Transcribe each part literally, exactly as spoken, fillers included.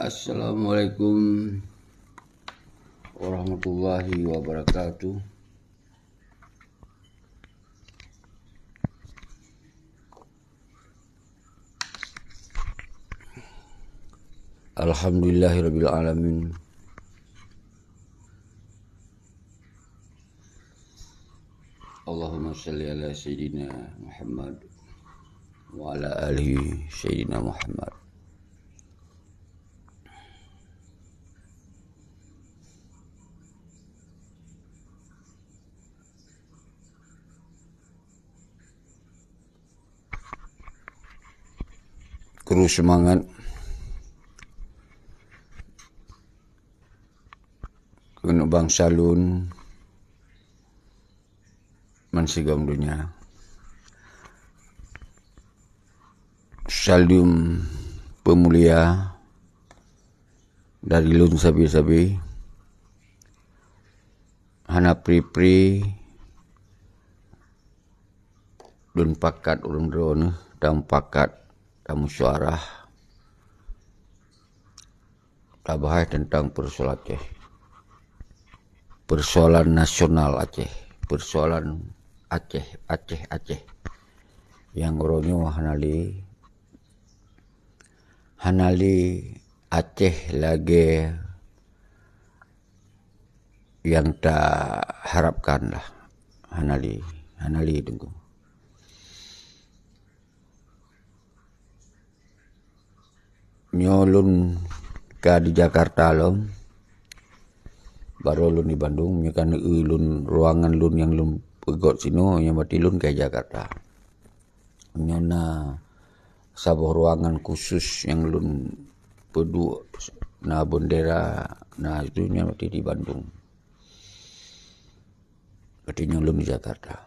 Assalamualaikum warahmatullahi wabarakatuh. Alhamdulillahirabbil alamin. Allahumma shalli ala sayyidina Muhammad wa ala ali sayyidina Muhammad. Kru seumangat keuneuk bansa lôn bansigom donya. Saleuem peumulia dari lôn sabe-sabe. Hana pri-pri lôn pakat ureuëng droeneuh, tamupakat, tamusyuarah, tabahas teuntang peusoalan Aceh. Peusoalan nasional Aceh, peusoalan Aceh, Aceh, Aceh. Nyang uroe nyoe hana lé, hana lé Aceh lagée nyang taharapkan lah. Hana lé, hana lé Teungku. Nyoe lôn ka di Jakarta lom, barô lôn di Bandung. Nyoe ka neueu lôn ruangan lôn nyang lôn peugöt sinoe, nyang berarti lôn ka di Jakarta. Nyoe na saboh ruangan khusus nyang lôn peuduek, na bendera, na itu, nyang berarti di Bandung. Berarti nyoe lôn di Jakarta.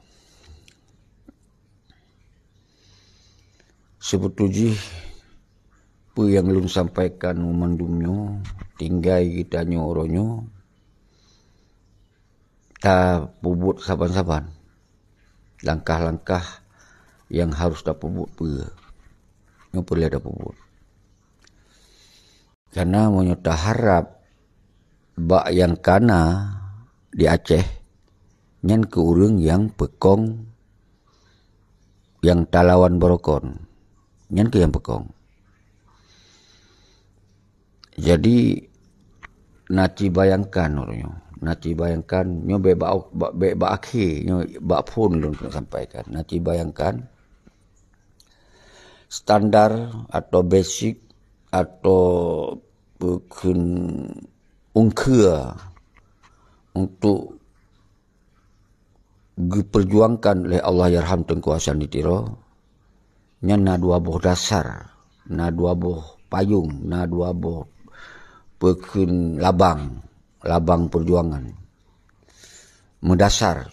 Seubeutôi jih peue nyang lôn sampaikan meumandum nyoe, tinggai geutanyoe uroe nyoe, tapeubuet saban-saban langkah-langkah nyang harôh tapeubuet peue. Nyoe peureulée tapeubuet. Karena meunyoe taharab bak nyang kana di Aceh, nyan keu ureuëng nyang peukong, nyang talawan beurukon. Nyan keuh nyang peukong. Jadi, na ci bayangkan uroe nyoe. Na ci bayangkan, nyoe bék bak, bak, bék bak akhé, nyoe bak phon lôn keuneuk sampaikan. Na ci bayangkan, standar atau basic atau peukheun ungkeue untuk geupeurjuangkan lé Allahyarham Teungku Hasan di Tiro, nyan na dua boh dasar, na dua boh payong, na dua boh peukheun labang, labang peurjuangan. Meudasar,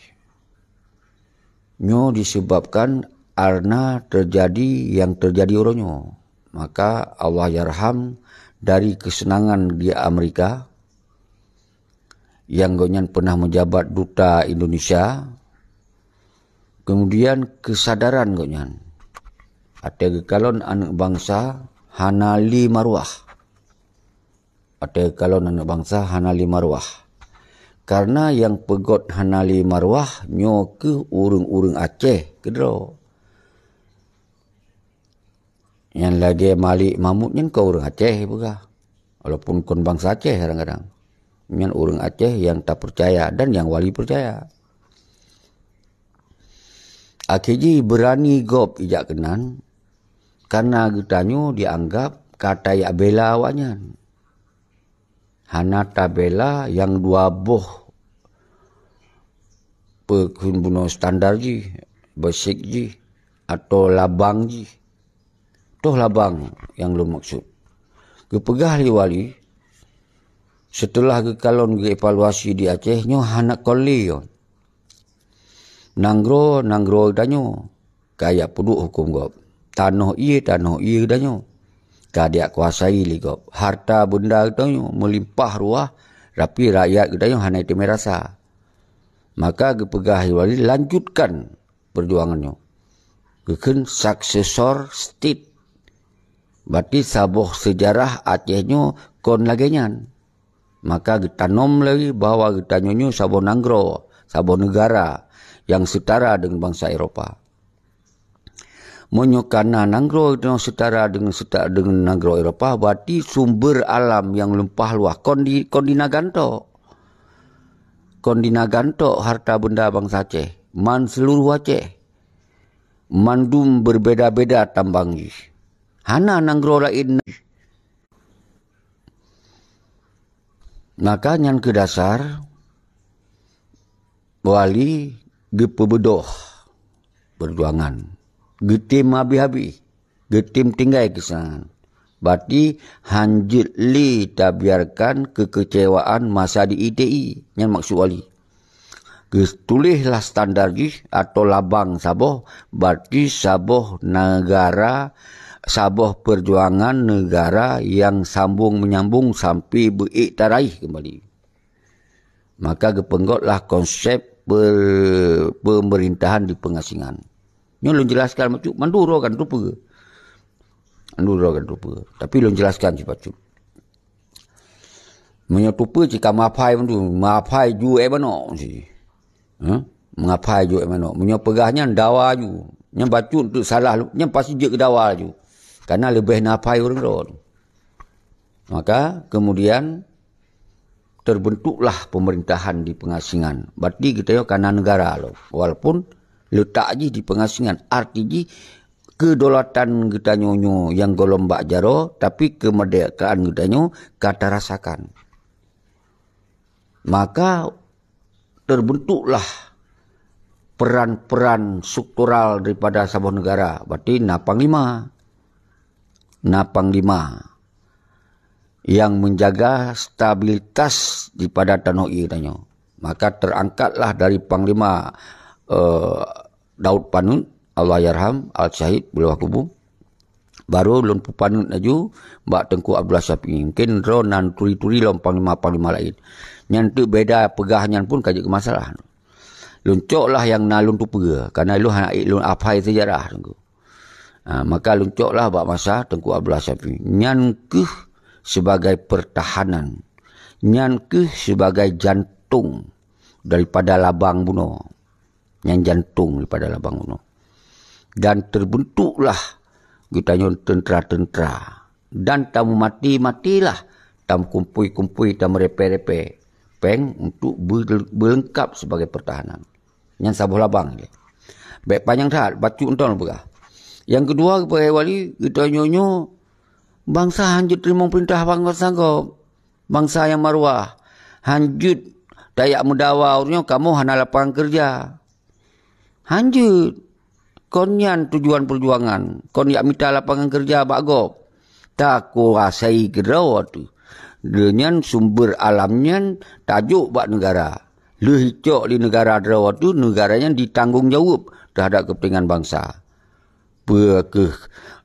nyoe disebabkan karena teujadi nyang teujadi uroe nyoe. Maka Allahyarham dari keuseunangan di Amerika, nyang gobnyan peunah meujabat duta Indonesia, keumudian keusadaran gobnyan, watée geukalon aneuëk bansa hana lé maruah. Watée geukalon aneuëk bansa hana lé maruah. Karena nyang peugöt hana lé maruah nyoe keuh ureuëng-ureuëng Aceh keudroe. Nyang lagée Malik Mahmud nyan kon ureuëng Aceh peugah. Walaupun kon bansa Aceh kadang-kadang. Nyan ureuëng Aceh nyang tapeucaya dan nyang wali peucaya. Akhé jih beurani gob ijak keunan, karena geutanyoe dianggab ka tajak bela awaknyan. Hana tabela nyang dua boh peukheun bunoe standar jih, basic jih, atau labang jih. Toh labang nyang lôn maksud. Geupeugah lé wali, seuteulah geukalon geuevaluasi di Aceh nyoe hana kon lé yon. Nanggroe, nanggroe geutanyoe ka jak peuduek huköm gob. Tanoh ié, tanoh ié geutanyoe ka jak kuasai lé gob. Harta beunda geutanyoe meulimpah ruah, tapi rakyat geutanyoe hana teumé rasa. Maka geupeugah lé wali, lanjutkan peujuangan nyoe. Geukheun successor state. Berarti saboh seujarah Aceh nyoe Kon lagée nyan, maka geutanom lé bahwa geutanyoe nyoe saboh nanggroe, saboh neugara nyang seutara deungon bansa Eropa. Meunyoe kana nanggroe nyoe seutara deungon seuta-, deungon nanggroe Eropa, berarti sumber alam nyang lumpah luah kon di, kon di na gantok. Kon di na gantok harta benda bansa Aceh, man seuluruh Aceh. Mandum berbeda-beda tambang jih. Hana nanggroe laén. Maka nyan keuh dasar Wali geupeubeudôh peujuangan, geutem habéh-habéh, geutem tinggai keusangan. Berarti hanjeuet lé tabiarkan keukeucewaan masa di I T I, nyan maksud Wali. Geutuléh lah standar jih atau labang saboh, berarti saboh neugara, saboh peujuangan neugara nyang sambong-meunyambong sampai beu-ék taraih keumbali. Maka geupeunggotlah konsep pe-, peumeurintahan di peungasingan. Nyoe lôn jelaskan bacut, mandum droe kan teupeue. Mandum droe kan teupeue. Tapi lôn jelaskan sibacut. Meunyoe teupeue cit ka meuhafai mandum, meuhafai ju ék manok si. Ha? Meuhafai ju ék manok. Meunyoe peugah nyan dawa ju. Nyan bacut teuk salah, nyan pasti jeuet keu dawa ju. Karena leubeh na hafai ureuëng droe. Maka kemudian terbentuklah pemerintahan di pengasingan. Berarti geutanyoe kana negara lom. Walaupun letak jih di pengasingan, arti jih kedaulatan geutanyoe nyoe nyang gohlom bak jaroe, tapi kemerdekaan geutanyoe ka tarasakan. Maka terbentuklah peran-peran struktural daripada saboh negara. Berarti na panglima. Na panglima yang menjaga stabilitas daripada tanoh ie tanyoe. Maka terangkatlah dari panglima, eh, Daud Panut, Allahyarham, Al-Syahid, beuleubah kubu. Baru lôn peupanut laju bak Teungku Abdullah Syafi'i. Mungkin droe nan turi-turi lom panglima-panglima laén. Nyan teuk beda peugah nyan pun ka jeuet keu masalah. Lôn cok lah nyang na lôn teupeue, karena lôn hana ék lôn hafai sejarah, Teungku. Ha, maka lôn cok lah bak masa Teungku Abdullah Syafi'i. Nyan keuh sebagai pertahanan. Nyan keuh sebagai jantong daripada labang bunoe. Nyan jantong daripada labang bunoe. Dan terbentuklah geutanyoe tentera-tentera. Dan tameumati-matilah, tameukumpui-kumpui, tameurepée-repée péng untuk be-, beulengkap sebagai pertahanan. Nyan saboh labang lé. Bék panyang that, bacut mantong peugah. Nyang keudua, geupeugah wali, geutanyoe nyoe bansa hanjeuet teurimong peurintah bansa gob. Bansa nyang maruah, hanjeuet tajak meudawa ureuëng nyoe kamoe hana lapangan keureuja. Hanjeuet. Kon nyan tujuan peujuangan, kon jak mita lapangan keureuja bak gob. Takuasai keudroe teuh. Deunyan sumber alam nyan tajok bak neugara. Lheueh icok lé neugara droe teuh, neugara nyan ditanggong jaweueb teuhadap keupeuntengan bansa. Peue keuh,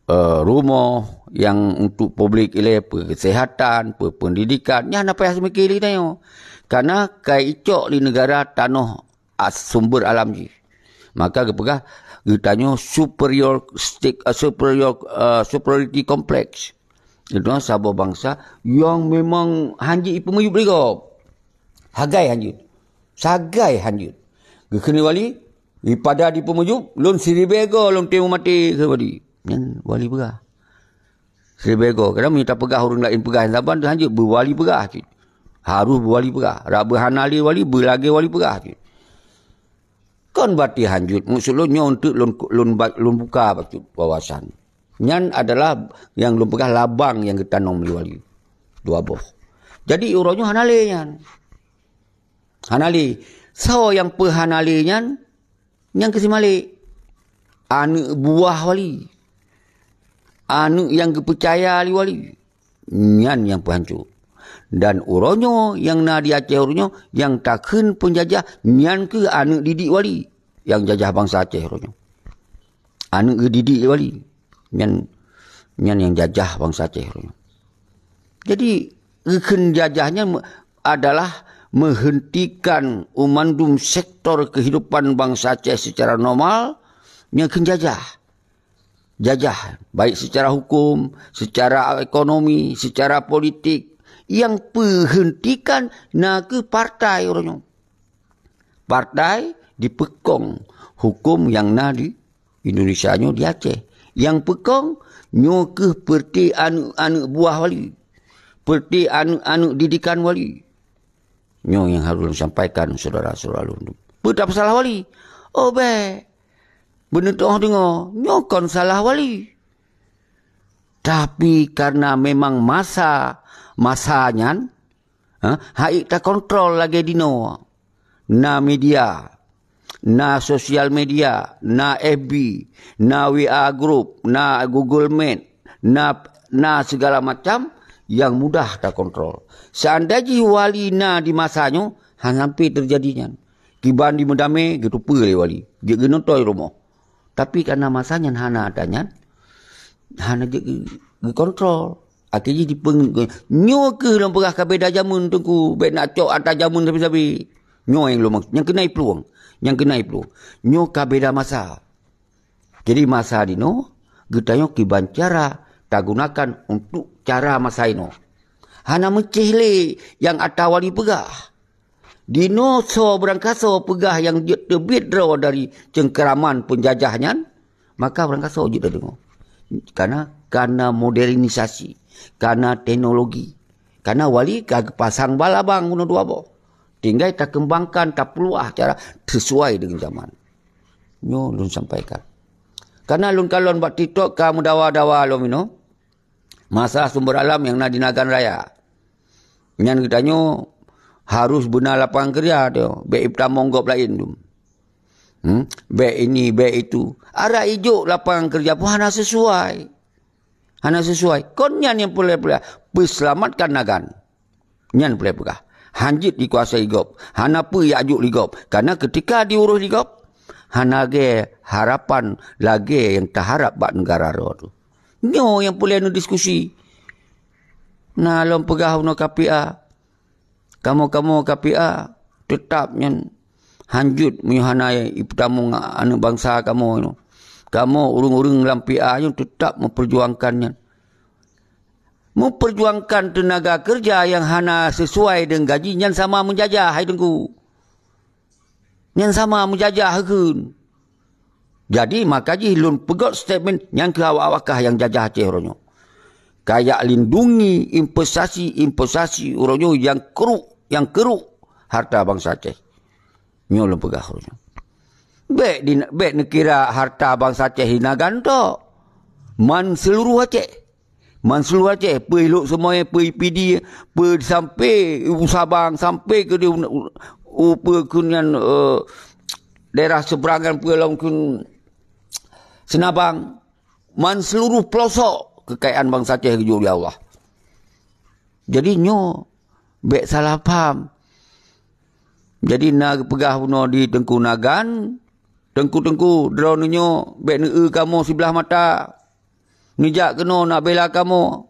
eh, rumoh nyang untuk publik ilée, peue keuseuhatan, peue peundidikan, nyan hana payah seumike lé geutanyoe. Karena ka icok lé neugara tanoh as-, sumber alam jih. Maka geupeugah geutanyoe superior state, eh, superior, eh, superiority complex. Itu saboh bansa nyang memang hanjeuet ipeumiyueb lé gob. Sagai hanjeuet. Sagai hanjeuet. Geukheun lé wali, daripada dipeumiyueb, lôn siribée goe lôn teurimong maté keu wali. Nyan wali peugah. Siribée goe. Kadang meunyoe tapeugah ureuëng laén peugah nyang saban, hanjeuet beuwali peugah cit. Harôh beuwali peugah. Rak beuhana lé wali, beulagée wali peugah cit. Kon berarti hanjeuet. Maksud lôn nyoe untuk lôn, lôn ba-, lôn buka bacut wawasan. Nyan adalah nyang lôn peugah labang nyang geutanom lé wali. Dua boh. Jadi uroe nyoe hana lé nyan. Hana lé. Soe nyang peuhana lé nyan, nyang keusimalek. Aneuëk buah wali. Aneuëk nyang geupeucaya lé wali. Nyan nyang peuhanco. Dan uroe nyoe nyang na di Aceh uroe nyoe, nyang takheun peunjajah, nyan keuh aneuëk didik wali nyang jajah bansa Aceh uroe nyoe. Aneuëk geudidik wali. Nyan, nyan nyang jajah bansa Aceh uroe nyoe. Jadi, geukheun jajah nyan me-, adalah menghentikan umandum sektor kehidupan bansa Aceh secara normal, nyan kheun jajah. Jajah, baik secara hukum, secara ekonomi, secara politik, Nyang peuhentikan na kheueh partai uroe nyoe. Partai dipeukong huköm nyang na di Indonesia nyoe di Aceh. Nyang peukong nyoe kheueh peureuté aneuëk-aneuëk buah wali, peureuté aneuëk-aneuëk didikan wali. Nyoe nyang harôh lôn sampaikan syedara-syedara lôn. Peue tapeusalah wali? Oh bék. Beuneutoh deungoe, nyoe kon salah wali. Tapi kareuna memang masa, masa nyan, ha, haiek takontrol lagée dinoe. Na media, na sosial media, na F B, na W A group, na Google Meet, na, na segala macam nyang mudah takontrol. Seandai jih wali na di masa nyoe, hana sampai teujadi nyan. Kiban di meudamé, geuteupeue lé wali. Jeuet geuneutôi rumoh. Tapi kareuna masa nyan hana ata nyan, hana jeuet geu-, geukontrol. Akhé jih dipeng-, nyoe kheueh lôn peugah ka beda jameun Teungku, bék nak cok ata jameun sabe-sabe. Nyoe nyang lôn mak-, nyang keunan iplueng, nyang keunan iplueng. Nyoe ka beda masa. Jadi masa dinoe, geutanyoe kiban cara tagunakan untuk cara masa inoe. Hana meucéh lé nyang ata wali peugah. Dinoe soe beurangkasoe peugah nyang jeuet teubiet droe dari cengkeraman peunjajah nyan, maka beurangkasoe jeuet tadeungoe. Kareuna, kareuna modernisasi, kareuna teknologi. Kareuna wali ka geupasang bal abang bunoe dua boh. Tinggai takeumbangkan, tapeuluah cara sesuai deungon zaman. Nyoe lôn sampaikan. Kareuna lôn kalon bak TikTok ka meudawa-dawa lom inoe. Masalah sumber alam nyang na di Nagan Raya. Nyan geutanyoe harôh beuna lapangan keureuja tu, bék ipeutamong gob laén tu. Hmm? Bék ini, bék itu. Arak ijok lapangan keureuja pun hana sesuai. Hana sesuai. Kon nyan nyang peureulée-peureulée peuseulamatkan Nagan. Nyan peureulée peugah. Hanjeuet dikuasai gob. Hana peue jak jok lé gob. Kareuna keutika diurôh lé gob, hana lagée harapan lagée nyang taharab bak neugara droe tu. Nyoe nyang peureulée neudiskusi. Na lôn peugah unoe K P A. Kamoe-kamoe K P A, teutap nyan hanjeuet meunyoe hana ipeutamong aneuëk bansa kamoe nyoe. Kamoe ureuëng-ureuëng lam P A nyoe teutap meupeurjuangkan nyan. Meupeurjuangkan teunaga keureuja nyang hana sesuai deungon gaji nyan sama meujajah, hai Teungku. Nyan sama meujajah kheun. Jadi, maka jih lôn peugét statement nyang keu awak-awak kah nyang jajah Aceh uroe nyoe. Kajak lindungi investasi-investasi uroe nyoe nyang keuruk, nyang keuruk harta bansa Aceh. Nyoe lôn peugah uroe nyoe. Bék di, bék neukira harta bansa Aceh di Nagan tok. Man seuluruh Aceh. Man seuluruh Aceh, peue i Lhokseumawe, peue i Pidie, peue sampoe u Sabang, sampoe keu di u, u, u peue kheun nyan, eh, daerah seubeurangan peue lom kheun Seunabang, man seuluruh peulosok keukayaan bansa Aceh geujok lé Allah. Jadi nyoe bék salah paham. Jadi na geupeugah bunoe di Teungku Nagan, "Teungku-teungku, droeneuh nyoe bék neueu kamoe siblah mata. Neujak keunoe nak bela kamoe.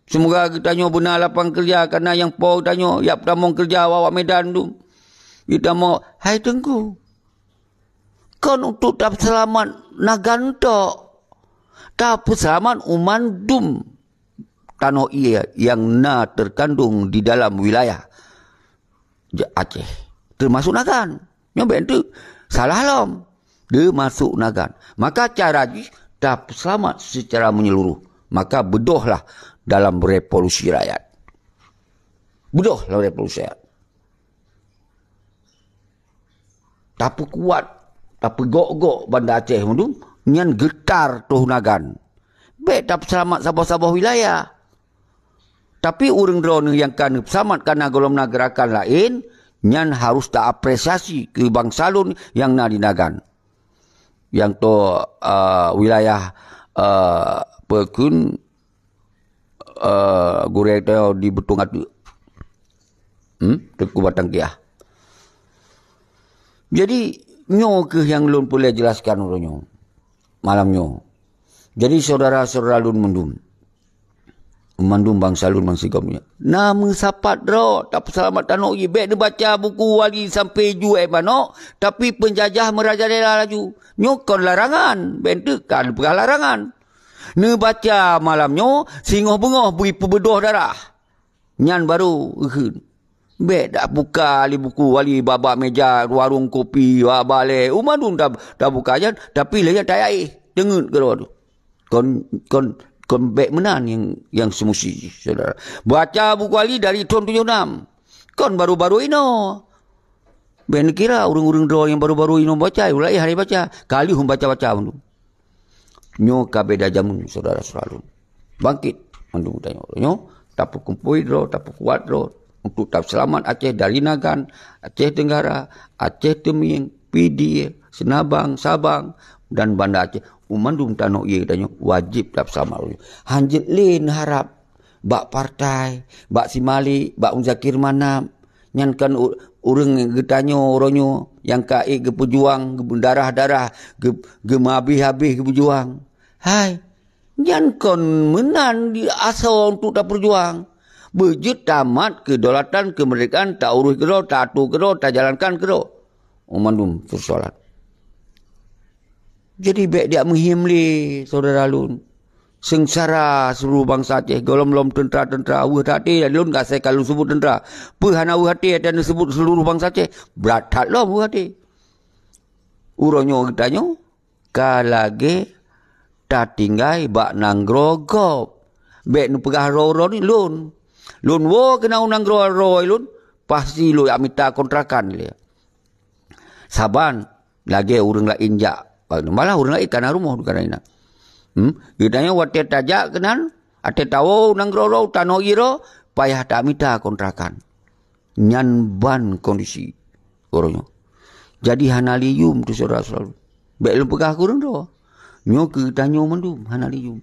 Seumoga geutanyoe beuna lapang keureuja, kareuna nyang po geutanyoe jak peutamong keureuja awak-awak Medan tu." Geutanyoe, hai Teungku, kon untuk tapeuseulamat Nagan tok, tapeuseulamat u mandum tanoh ié nyang na teukandong di dalam wilayah Ja-, Aceh, teumasok Nagan. Nyoe bék teuk salah lom, teumasok Nagan. Maka cara jih tapeuseulamat seucara meunyeuluruh. Maka beudôhlah dalam revolusi rakyat. Beudôh lam revolusi rakyat. Tapeukuat, tapeugok-gok Banda Aceh mandum, nyan geutar troh Nagan. Bék tapeuseulamat saboh-saboh wilayah. Tapi ureuëng droeneuh nyang ka neupeuseulamat kareuna gohlom na geurakan laén, nyan harôh taapresiasi keu bansa lôn nyang na di Nagan. Nyang tô, eh, wilayah, eh, peue kheun, eh, gurée tanyoe di Beutong Ateuek. Hmm? Teungku Batang Kiah. Jadi, nyoe kheueh nyang lôn peureulée jelaskan uroe nyoe, malam nyoe. Jadi, syedara-syedara lôn mandum, mandum bansa lôn bansigom nyoe, na meusapat droe tapeuseulamat tanoh ié, bék neubaca buku wali sampoe juék manok, tapi peunjajah meurajalela laju. Nyoe kon larangan, bék teuk ka neupeugah larangan. Neubaca malam nyoe, singoh beungoh bri peubeudôh darah. Nyan barô geukheun. Bék tabuka lé buku wali bak-bak meja warong kopi, bak balée. Umandum ta-, tabuka nyan, tapi lé nyan tayaéh, teungeut keudroe teuh. Kon, kon, kon bék meunan nyang, nyang seumusti, syedara. Baca buku wali dari thon tujoh nam. Kon baru-baru inoe. Bék neukira ureuëng-ureuëng droe nyang baru-baru inoe baca, ulée hana baca. Ka lheueh baca-baca mandum. Nyoe ka beda jameun, syedara-syedara lôn. Bangkét mandum tanyoe. Nyoe tapeukumpôi droe, tapeukuat droe untuk taseulamat Aceh dari Nagan, Aceh Tenggara, Aceh Teumieng, Pidie, Seunabang, Sabang, dan Banda Aceh. U mandum tanoh ié geutanyoe wajéb taseulamat. Hanjeuet lé neuharab bak partai, bak si Malik, bak Muzakir Manaf. Nyan kan u-, ureuëng geutanyoe uroe nyoe nyang ka ék geupeujuang, geudarah-darah, geu-, geumeuhabéh-habéh geupeujuang. Hai, nyan kon meunan di asoe untuk tapeujuang. Beujeuet tamat keudaulatan, keumeurdekaan, taurus keudroe, taatur keudroe, tajalankan keudroe. U mandum persoalan. Jadi bék diak meuhiem lé, syedara lôn. Seungsara seuluruh bansa Aceh, gohlom-lom teuntra-teuntra, weueh that até lôn gasai ka lôn seubut teuntra. Peue hana weueh até dan neusebut seuluruh bansa Aceh? Brat that lom weueh até. Uroe nyoe geutanyoe ka lagée tatinggai bak nanggroe gob. Bék neupeugah droe-droe ni lôn. Lôn woe keunan u nanggroe droe lôn, pasti lôn jak mita kontrakan lé. Saban lagée ureuëng laén jak. Malah ureuëng laén kana rumoh kana inan. Hmm? Geutanyoe watée tajak keunan, watée tawoe u nanggroe droe, tanoh ié droe, payah tamita kontrakan. Nyan ban kondisi uroe nyoe. Jadi hana lé yum teuh syedara-syedara. Bék lôn peugah keu ureuëng droe. Nyoe keu geutanyoe mandum hana lé yum.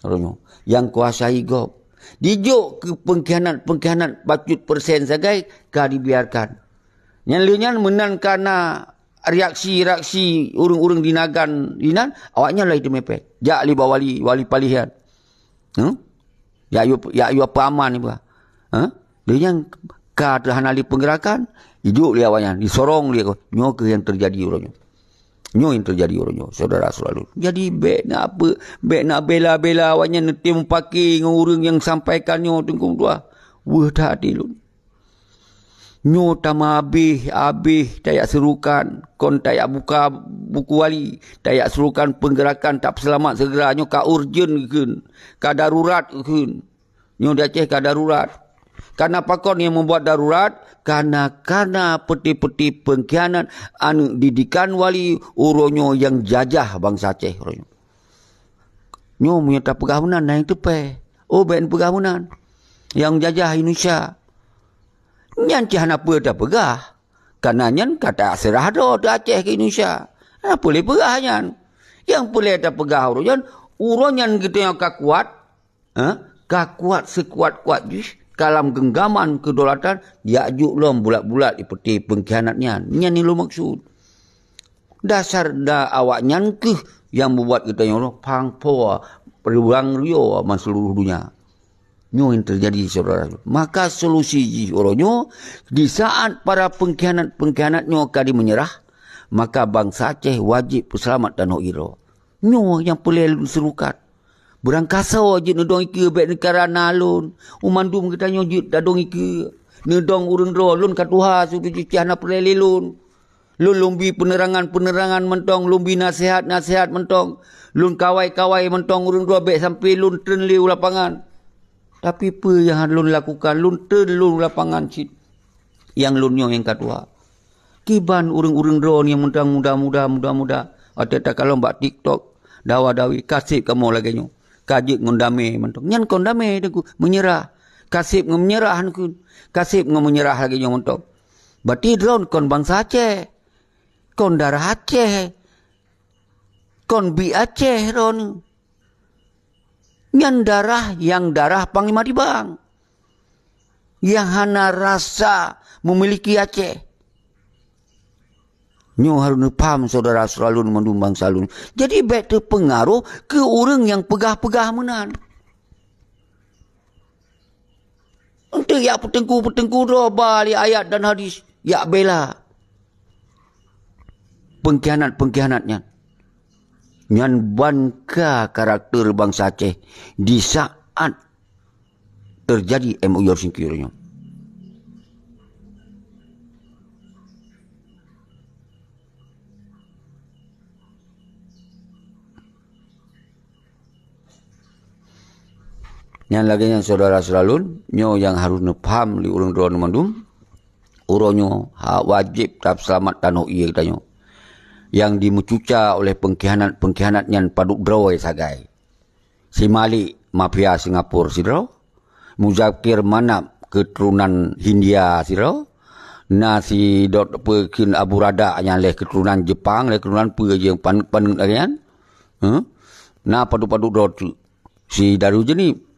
Uroe nyoe. Nyang kuasai gob. Dijok keu pengkhianat-pengkhianat bacut persen sagai ka dibiarkan. Nyan lheueh nyan meunan kana reaksi-reaksi ureuëng-ureuëng di Nagan inan, awaknyan laju teumepet. Jak lé bak wali, wali paléh nyan. Huh? Jak yue, jak yue peuaman iba. Huh? Lheueh nyan ka teuhana lé peunggeurakan, ijok lé awaknyan, disorong lé, nyoe keuh nyang teujadi uroe nyoe. Nyoe nyang teujadi uroe nyoe, syedara-syedara lôn. Jadi bék na ape, bék na bela-bela awaknyan neutem mupake ngon ureuëng nyang sampaikan nyoe teungku tuha. Weueh that até lôn. Nyoe tameuhabéh-habéh tajak seurukan, kon tajak buka buku wali, tajak seurukan peunggeurakan tapeuseulamat seugera nyoe ka urgen geukheun, ka darurat geukheun. Nyoe di Aceh ka darurat. Kana pakon nyang meubuet darurat? Kana-kana peuti-peuti peungkhianat aneuëk didikan wali uroe nyoe nyang jajah bansa Aceh uroe nyoe. Nyoe meunyoe tapeugah meunan na nyang teupée. Oh, bék neupeugah meunan. Nyang jajah Indonesia. Nyan cit hana peue tapeugah. Kana nyan ka taseurah droe teuh Aceh keu Indonesia. Hana peue lé peugah nyan. Nyang peureulée tapeugah uroe nyan, uroe nyan geutanyoe ka kuat, eh, ka kuat seukuat-kuat jih ka lam geunggaman keudaulatan, jak jok lom bulat-bulat ipeuté peungkhianat nyan. Nyan nyang lôn maksud. Dasar da awaknyan keuh nyang meubuat geutanyoe phang pho peurang rioe ban seuluruh donya. Nyoe nyang teujadi, syedara. Maka solusi jih uroe nyoe, di saat para peungkhianat-peungkhianat nyoe ka jimeunyeurah, maka bansa Aceh wajéb peuseulamat tanoh ié droe. Nyoe nyang peureulée lôn seurukat. Beurangkasoe jeuet neudong ikeue bék neukarana lôn. U mandum geutanyoe jeuet tadong ikeue. Neudong ureuëng droe lôn ka tuha, sudah jih hana peureulée lé lôn. Lôn, lôn bi peuneurangan-peuneurangan mantong, lôn bi naseuhat-naseuhat mantong, lôn kawai-kawai mantong ureuëng droe bék sampoe lôn treun lé u lapangan. Tapi peue nyang hana lôn lakukan, lôn treun lôn u lapangan cit. Nyang lôn nyoe nyang ka tuha. Kiban ureuëng-ureuëng droe nyang mantong muda-muda, muda-muda, watée takalon bak TikTok, dawa-dawi, ka seb kamoe lagée nyoe. Ka jeuet ngon damé mantong. Nyan kon damé, Teungku, meunyeurah. Ka seb ngon meunyeurah, Teungku. Ka seb ngon meunyeurah lagée nyoe mantong. Berarti droe kon bansa Aceh. Kon darah Aceh. Kon bi Aceh droeneuh. Nyan darah nyang darah Panglima Tibang. Nyang hana rasa memiliki Aceh. Nyoe harôh neupaham, syedara-syedara lôn mandum bansa lôn. Jadi bék teupeungaroh keu ureuëng nyang peugah-peugah meunan. Enteuk jak peuteungku-peuteungku droe ba lé ayat dan hadis, jak bela peungkhianat-peungkhianat nyan. Nyan ban ka karakter bansa Aceh di saat teujadi M O U Helsinki uroe nyoe. Nyan lagée nyan syedara-syedara lôn, nyoe nyang harôh neupaham lé ureuëng droeneuh mandum, uroe nyoe ha-, wajéb tapeuseulamat tanoh ié geutanyoe, nyang jimeucuca oleh peungkhianat-peungkhianat nyan padub droe sagai. Si Malik mafia Singapura sidroe, Muzakir Manaf keuturonan Hindia sidroe, na si dot peue kheun Abu Radak nyang lé keuturonan Jepang, lé keuturonan peue jih paneuk-paneuk lagée nyan. Huh? Na padub-padub droe teuk. Si Daru Jeunib.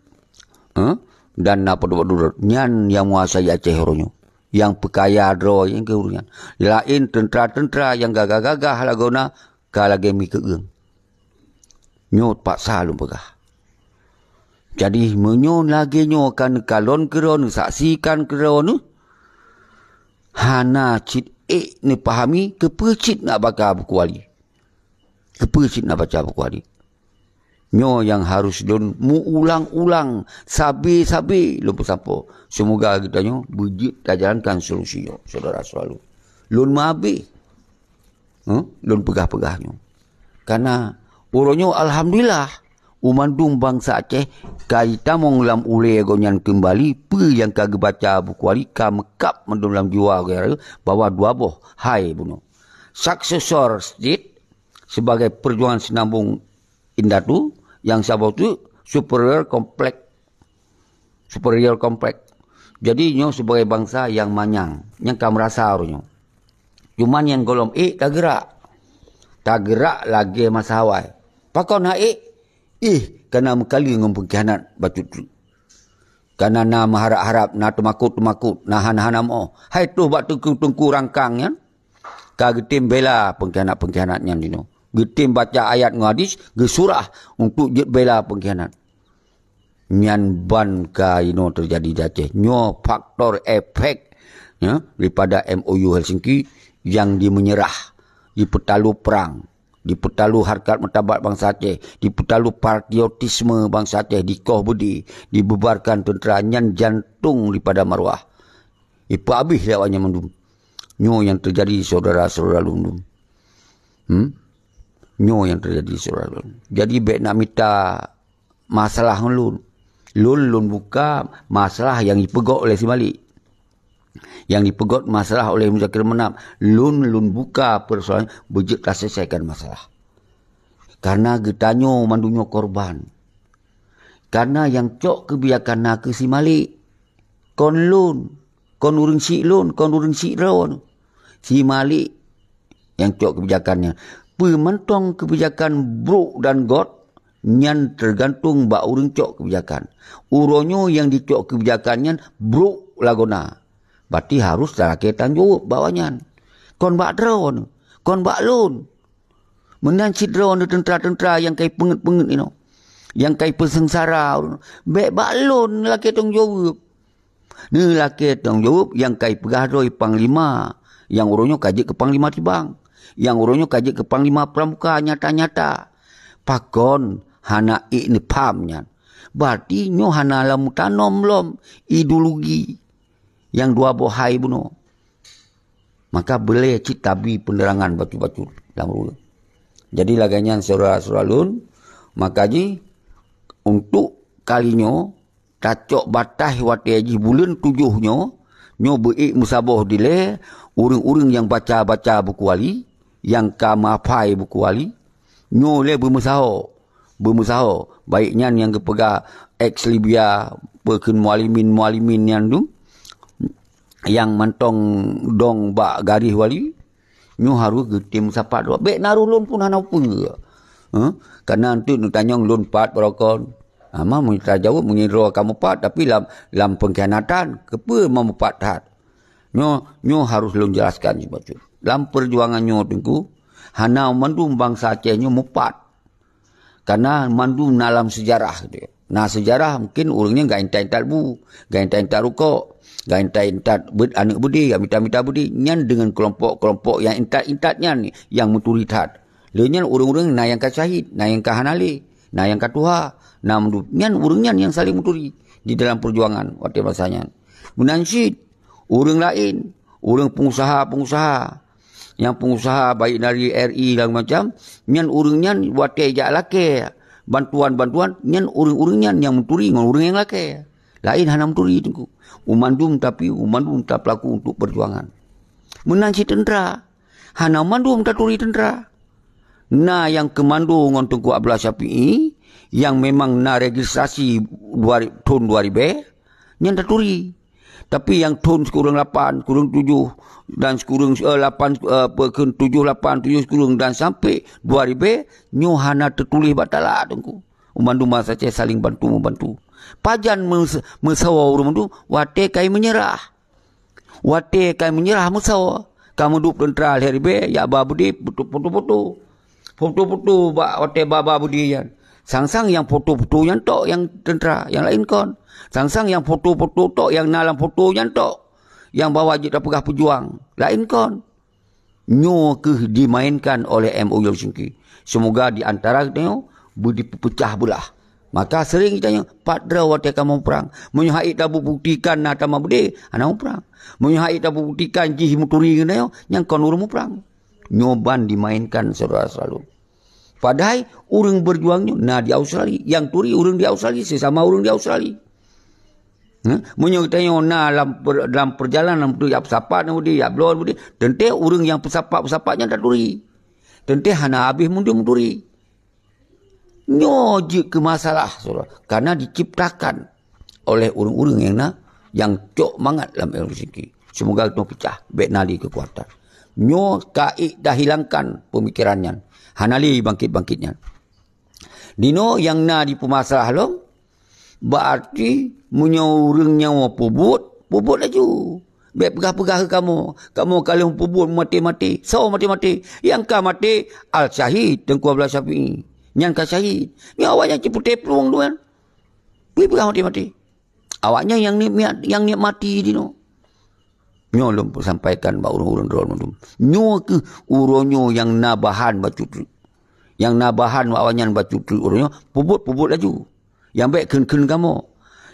Huh? Dan na padub-padub droe. Nyan nyang menguasai Aceh uroe nyoe. Nyang peukaya droe nyang keu ureuëng nyan. Laén teuntra-teuntra nyang gagah-gagah lagoe na ka lagée mi keueung. Nyoe paksa lôn peugah. Jadi, meunyoe lagée nyoe ka neukalon keudroe, neusaksikan keudroe neuh, hana cit ék neupahami keupeue cit nak baca buku wali. Keupeue cit nak baca buku wali. Nyoe nyang harôh lôn meuulang-ulang, sabe-sabe lôn peusampoe. Seumoga geutanyoe beujeuet tajalankan solusi nyoe, syedara-syedara lôn. Lôn meuabéh. Huh? Lôn peugah-peugah nyoe. Karena uroe nyoe alhamdulillah, u mandum bansa Aceh ka jitamong lam ulée gobnyan keumbali peue nyang ka geubaca buku wali ka meukab mandum lam jiwa gobnyan bahwa dua boh hai bunoe. Successor state sebagai perjuangan sinambong indatu, nyang saboh tu superior complex superior complex. Jadi nyoe sebagai bansa nyang manyang, nyang ka meurasa uroe nyoe. Cuman nyang gohlom ék tageurak. Tageurak lagée masa awai. Pakon hana ék? Ih, kana meukaleueng ngon peungkhianat bacut treuk. Kana na meuharab-harab, na teumakot-teumakot, na hana-hana moh. Hai troh bak teungku-teungku rangkang nyan, ka geutem bela peungkhianat-peungkhianat nyan dinoe. Geutem baca ayat ngon hadis, geusurah untuk jeuet bela peungkhianat. Nyan ban ka inoe teujadi di Aceh. Nyoe faktor efek, ya, daripada M O U Helsinki nyang dimeunyeurah, dipeutalu prang, dipeutalu harkat martabat bansa Aceh, dipeutalu patriotisme bansa Aceh, dikoh beudé, dibubarkan teuntra, nyan jantong daripada maruah. Ipeuabéh lé awaknyan mandum. Nyoe nyang teujadi syedara-syedara lôn. Hmm? Nyoe nyang teujadi syedara lôn. Jadi bék nak mita masalah ngon lôn. Lôn, lôn buka masalah nyang jipeugét oleh si Malik. Nyang jipeugét masalah oleh Muzakir Manaf. Lôn, lôn buka peusoalan beujeuet taselesaikan masalah. Karena geutanyoe mandum nyoe korban. Karena nyang cok keubijakan na kheueh si Malik. Kon lôn, kon ureuëng syiek lôn, kon ureuëng syiek droeneuh. Si Malik nyang cok keubijakan nyan. Peue mantong keubijakan brok dan gét, nyan teugantung bak ureuëng cok keubijakan. Uroe nyoe nyang jicok keubijakan nyan brok lagoe na. Berarti harôh talakée tanggong jaweueb bak awaknyan. Kon bak droeneuh, kon bak lôn. Meunan cit droeneuh teuntra-teuntra nyang kai peungét-peungét inoe, nyang kai peuseungsara, bék bak lôn lakée tanggong jaweueb. Neulakée tanggong jaweueb nyang kai peugah droe panglima, nyang uroe nyoe ka jeuet keu panglima tibang, nyang uroe nyoe ka jeuet keu panglima pramuka nyata-nyata. Pakon hana ék neupham nyan? Berarti nyoe hana lam mutanom lom ideologi nyang dua boh hai bunoe. Maka beulée cit tabi peunerangan bacut-bacut lam ureuëng. Jadi lagée nyan syedara-syedara lôn, maka jih untuk kali nyoe tacok bataih watée jih buleuen tujoh nyoe, nyoe beuék meusaboh dilée ureuëng-ureuëng nyang baca-baca buku wali, nyang ka meuhafai buku wali, nyoe lé beumeusaho, beumeusaho, baik nyan nyang geupeugah ex Libya, peue kheun mualimin-mualimin nyan tu, nyang mantong dong bak garéh wali, nyoe harôh geutem sapat droe. Bék na roh lôn pun hana peue. Huh? Karena eunteuk neutanyong lôn pat barokon. Ama meunyoe tajaweueb meunyoe droe ka mupat, tapi lam, lam pengkhianatan, keupeue meumupat that? Nyoe, nyoe harôh lôn jelaskan sibacut. Lam peujuangan nyoe Teungku, hana mandum bansa Aceh nyoe mupat. Karena mandum na lam seujarah gitu. Na seujarah mungkin ureuëng nyan gak intat-intat bu, gak intat-intat rukok, gak intat-intat beu-, aneuëk beudé, gak mita-mita beudé. Nyan deungon keulompok-keulompok nyang intat-intat nyan nyang meuturi that. Lé nyan ureuëng-ureuëng na nyang ka syahid, na nyang ka hana lé, na nyang ka tuha, na mandum. Nyan ureuëng nyan nyang saléng meuturi. di dalam peujuangan watée masa nyan. Meunan cit ureuëng laén, ureuëng pengusaha-pengusaha, nyang pengusaha baik dari R I dan macam, nyan ureuëng nyan watée jak lakée bantuan-bantuan, nyan ureuëng-ureuëng nyan nyang meuturi ngon ureuëng nyang lakée. Laén hana meuturi, Teungku. Umandum tapi umandum tapeulaku untuk peujuangan. Meunan cit teuntra, hana mandum taturi teuntra. Na nyang keumando ngon Teungku Abdullah Syafi'i, nyang memang na registrasi dua, thon dua ribée, nyan taturi. Tapi nyang thon sikureueng lapan, sikureueng tujoh, dan sikureueng, eh, lapan, eh, apa, kheun tujoh lapan, tujoh sikureueng dan sampai dua ribée, nyoe hana teutuléh bak talak, Teungku. Umandum bansa Aceh saling bantu membantu. Pajan meus-, meusawa ureuëng mandum, watée kai meunyeurah. Watée kai meunyeurah meusawa, ka meudup teuntra lhée ribée, jak ba beudé, foto-foto. Foto-foto bak watée ba, ba beudé nyan. Sang-sang nyang foto-foto nyan tok nyang teuntra, nyang laén kon. Sang-sang nyang foto-foto tok nyang na lam foto nyan tok, nyang bahwa jeuet tapeugah peujuang, laén kon. Nyoe kheueh dimainkan oleh M O L Singki. Semoga di antara geutanyoe beu dipeupeucah beulah. Maka sering geutanyoe, pat droe watée kamoe muprang. Meunyoe hait tabeubuktikan na tamah beudé, hana muprang. Meunyoe hait tabeubuktikan jih meuturi geutanyoe, nyan kon ureuëng muprang. Nyoe ban dimainkan syedara seulalu. Padahai ureuëng beujuang nyoe na di Australia. Nyang turi ureuëng di Australia, sesama ureuëng di Australia. Heh? Meunyoe geutanyoe na lam per-, lam peurjalanan beutôi jak peusapat na beudé, jak bloe beudé, teuntée ureuëng nyang peusapat-peusapat nyan taturi. Teuntée hana habéh mandum turi. Nyoe jeuet keu masalah, syedara, karena diciptakan oleh ureuëng-ureuëng nyang na, nyang cok mangat lam L C K. Semoga geutanyoe peucah, bék na lé keukuatan. Nyoe ka ék tahilangkan peumikiran nyan. Hana lé bangkét-bangkét nyan. Dinoe nyang na dipeumasalah lom, berarti meunyoe ureuëng nyoe peubuet, peubuet laju. Bék peugah-peugah keu kamoe, kamoe ka lheueh peubuet maté-maté, soe maté-maté. Nyang ka maté, Al-Syahid Teungku Abdullah Syafi'i. Nyan ka syahid. Nyoe awaknyan cit peuté plueng tu kan. Peue peugah maté-maté. Awaknyan nyang niet, nyang niet maté dinoe. Nyoe lôn peusampaikan bak ureuëng-ureuëng droeneuh mandum. Nyoe kheueh uroe nyoe nyang na bahan bacut treuk. Nyang na bahan awaknyan bacut treuk uroe nyoe, peubuet-peubuet laju. Nyang bék kheun-kheun kamoe.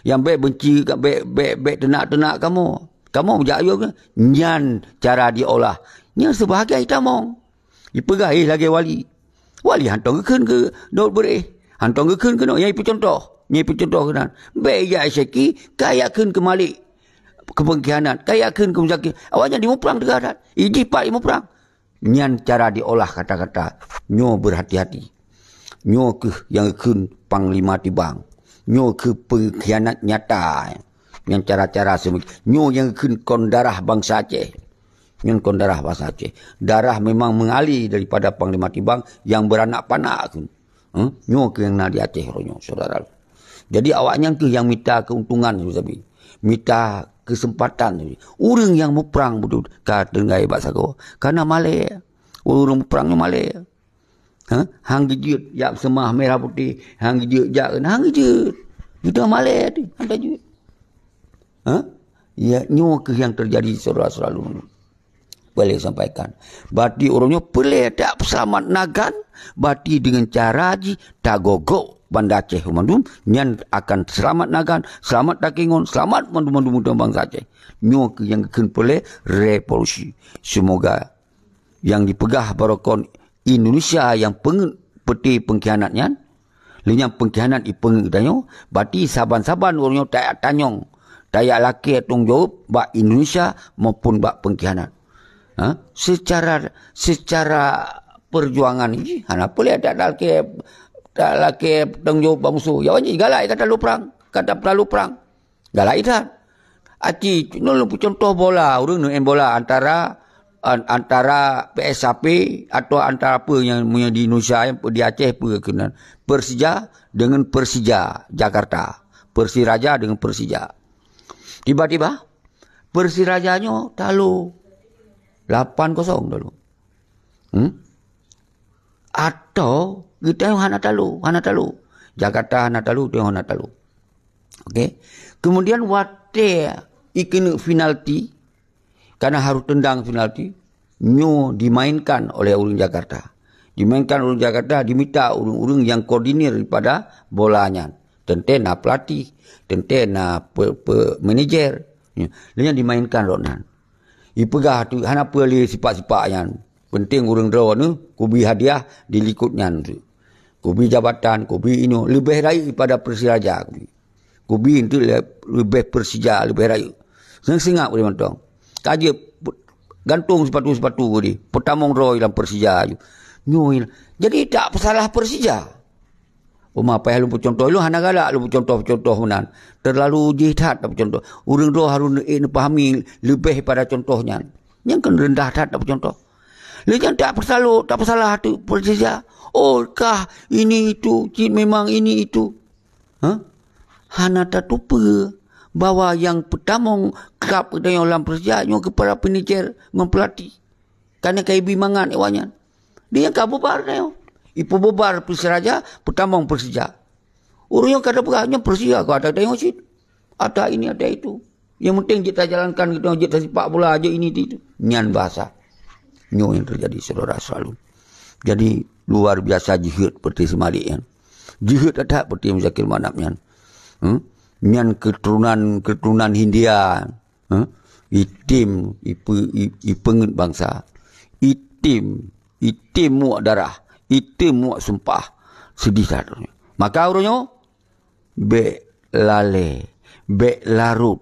Nyang bék beunci, bék, bék, bék teunak-teunak kamoe. Kamoe jak yue, nyan cara jiolah. Nyan seubahagian tamong. Jipeugah, "Eh, lagée wali." Wali hántom geukheun keu Daud Beureh. Hántom geukheun keunoe, nyang jipeucuntoh. Nyang jipeucuntoh keunan. Bék jak syeki, ka jak kheun keu Malik. Keu peungkhianat. Ka jak kheun keu muzakir. Awaknyan jimuprang teuga that. Ijih pat jimuprang. Nyan cara jiolah kata-kata. Nyoe beuhati-hati. Nyoe kheueh nyang geukheun Panglima Tibang. Nyoe kheueh peungkhianat nyata. Nyan cara-cara seumikian. Nyoe nyang geukheun kon darah bansa Aceh. Nyan kon darah bansa Aceh. Darah memang mengalir daripada Panglima Tibang nyang beuranak panak kheueh. Huh? Nyoe kheueh nyang na di Aceh uroe nyoe, syedara. Jadi awaknyan kheueh nyang mita keuntungan sabe-sabe. Mita keuseumpatan sabe. Ureuëng nyang muprang beutôi ka tinggai bak sagoe. Kana malée. Ureuëng muprang nyoe malée. Ha? Han geujeuet jak seumah merah putih, han geujeuet jak keunan, han geujeuet. Geutanyoe malée teuh, han tajeuet. Ha? Ya, nyoe kheueh nyang teujadi syedara-syedara lôn. Boleh sampaikan. Berarti ureuëng nyoe peureulée that peuseulamat nagan, berarti deungon cara jih tagogok Banda Aceh mandum, nyan akan seulamat nagan, seulamat takingon, seulamat mandum-mandum ureuëng bansa Aceh. Nyoe kheueh nyang geukheun peureulée revolusi. Semoga nyang jipeugah baroe kon Indonesia nyang peungeuet peuté peungkhianat nyan, lheueh nyan peungkhianat jipeungeuet geutanyoe, berarti saban-saban ureuëng nyoe tajak tanyong, tajak lakée tanggong jaweueb bak Indonesia maupun bak peungkhianat. Ha? Secara, secara peujuangan jih hana peureulée tajak lakée, tajak lakée tanggong jaweueb bak musoh. Ya, awaknyan galak ka talu prang, ka tapeutalu prang. Galak that. Aci, nyoe lôn peucuntoh bola, ureuëng neu'en bola antara, an-, antara P S A P atau antara apa nyang, nyang di Indonesia, nyang di Aceh apa keunan. Persija dengan Persija Jakarta. Persiraja dengan Persija. Tiba-tiba, Persiraja nyoe talu. Lapan kosong talu. Hmm? Atau geutanyoe hana talu, hana talu. Jakarta hana talu, tanyoe hana talu. Okey. Kemudian watée ikeuneuk penalti, karena harus tendang penalti, nyoe dimainkan oleh ureuëng Jakarta. Dimainkan ureuëng Jakarta, dimita ureuëng-ureuëng nyang koordinir daripada bola nyan. Teuntée na pelatih, teuntée na pe-, pe-, manajer. Nyan, lheueh nyan dimainkan rot nyan. Ipeugah tu hana peue lé sipak-sipak nyan. Penting ureuëng droe nyoe kubi hadiah di likot nyan tu. Kubi jabatan, kubi inoe, leubeh rayeuk daripada Persiraja kubi. Kubi enteuk le-, leubeh Persija, leubeh rayeuk. Seungab-seungab ureuëng mantong. Ka jeuet pe-, gantong sipatu-sipatu tadi, peutamong droe lam Persija aju. Nyoe, jadi tak peusalah Persija. Uma payah lôn peucuntoh, lôn hana galak lôn peucuntoh-peucuntoh meunan. Terlalu jih that tapeucuntoh. Ureuëng droe harus neuék neupahami leubeh pada cuntoh nyan. Nyan kan rendah that tapeucuntoh. Lé nyan tak peusalok, tak peusalah tu Persija. Oh, kah ini itu, cit memang ini itu. Ha? Hana tateupeue bahwa nyang peutamong klab geutanyoe lam Persija nyoe keu para manajer ngon pelatih. Karena ka ibi mangat awaknyan. Dia ka bubar nyoe. Ipeububar Persiraja, peutamong Persija. Ureuëng nyang ka tapeugah, nyoe Persija ka ada tanyoe cit. Ada ini, ada itu. Yang penting jeuet tajalankan gitu, jeuet tasipak bola aja ini itu. Nyan bahasa. Nyoe yang terjadi, saudara selalu. Jadi, luar biasa jeuhet seperti si Malik nyan. Jeuhet that seperti Muzakir Manaf nyan. Hmm? Nyan keturunan, keturunan Hindia. Hmm? Item, ipe-, i-, ipeungeut bangsa. Item, item muak darah. Item muak sumpah. Sedih that. Maka ureuëng nyoe, bék lalée, bék larot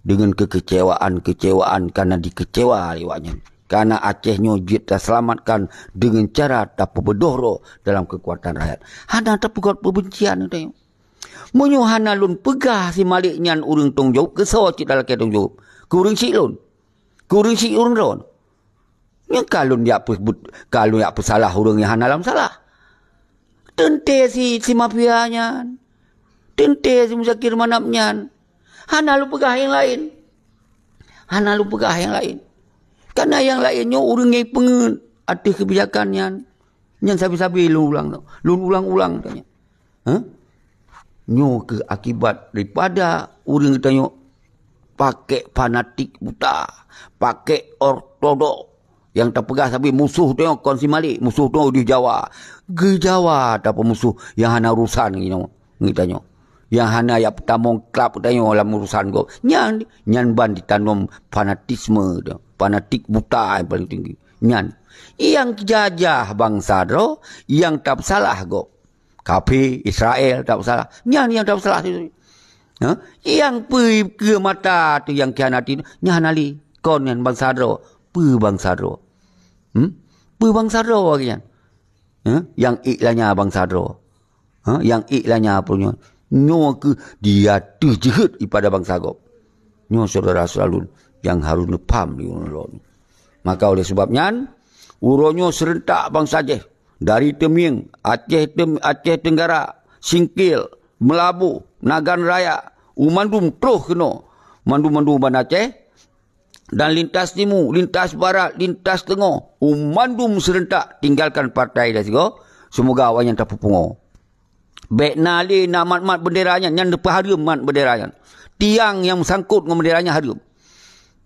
dengan kekecewaan-kekecewaan karena dikecewa lé awaknyan. Karena Aceh nyoe jeuet taseulamatkan dengan cara tapeubeudôh droe dalam kekuatan rakyat. Hana tapeugét peubencian geutanyoe. Meunyoe hana lôn peugah si Malik nyan ureuëng tanggung jaweueb, keu soe cit talakée tanggung jaweueb? Keu ureuëng syiek lôn? Keu ureuëng syiek ureuëng droe? Nyan ka lôn jak peubuet, ka lôn jak peusalah ureuëng nyang hana lam salah. Teuntée si, si mafia nyan. Teuntée si Muzakir Manaf nyan. Hana lôn peugah nyang laén. Hana lôn peugah nyang laén. Karena nyang laén nyoe ureuëng nyang peungeut ateueh keubijakan nyan. Nyan sabe-sabe lôn ulang tu. Lôn ulang-ulang tu nyan. Hah? Nyoe keuh akibat daripada ureuëng geutanyoe pakai fanatik buta, pakai ortodok. Nyang tapeugah sabe musoh tanyoe kon si Malik, musoh tanyoe di Jawa. Geujawa tapeumusoh nyang hana urusan ngon geutanyoe. Nyang hana jak peutamong klab geutanyoe lam urusan gob. Nyan, nyan ban ditanom fanatisme tu, fanatik buta nyang paling tinggi. Nyan, nyang jajah bansa droe, nyang tapeusalah gob. Kafé, Israel, tak peusalah. Nyan nyang tak peusalah tu. Ha? Nyang peue keu mata tu nyang khianati tu, nyan hana lé. Kon nyan bansa droe. Peue bansa droe? Hmm? Peue bansa droe lagée nyan? Ha? Nyang ék lanya bansa droe. Ha? Nyang ék lanya peue nyoe? Nyoe keuh dia teuh jeuhet ipada bansa gob. Nyoe syedara-syedara lôn nyang harôh neupaham di uroe nyoe. Maka oleh sebab nyan, uroe nyoe seurentak bansa Aceh, dari Teumieng, Aceh Tem-, Aceh Tenggara, Singkil, Meulaboh, Nagan Raya, u mandum troh keunoe, mandum-mandum Banda Aceh, dan lintas timu, lintas barat, lintas teungoh, u mandum seurentak tinggalkan partai dan sigoe, seumoga awaknyan tapeupungoe. Bék na lé na mat-mat bendera nyan, nyan neupeuhareuem mat bendera nyan. Tiang nyang meusangkot ngon bendera nyan hareuem.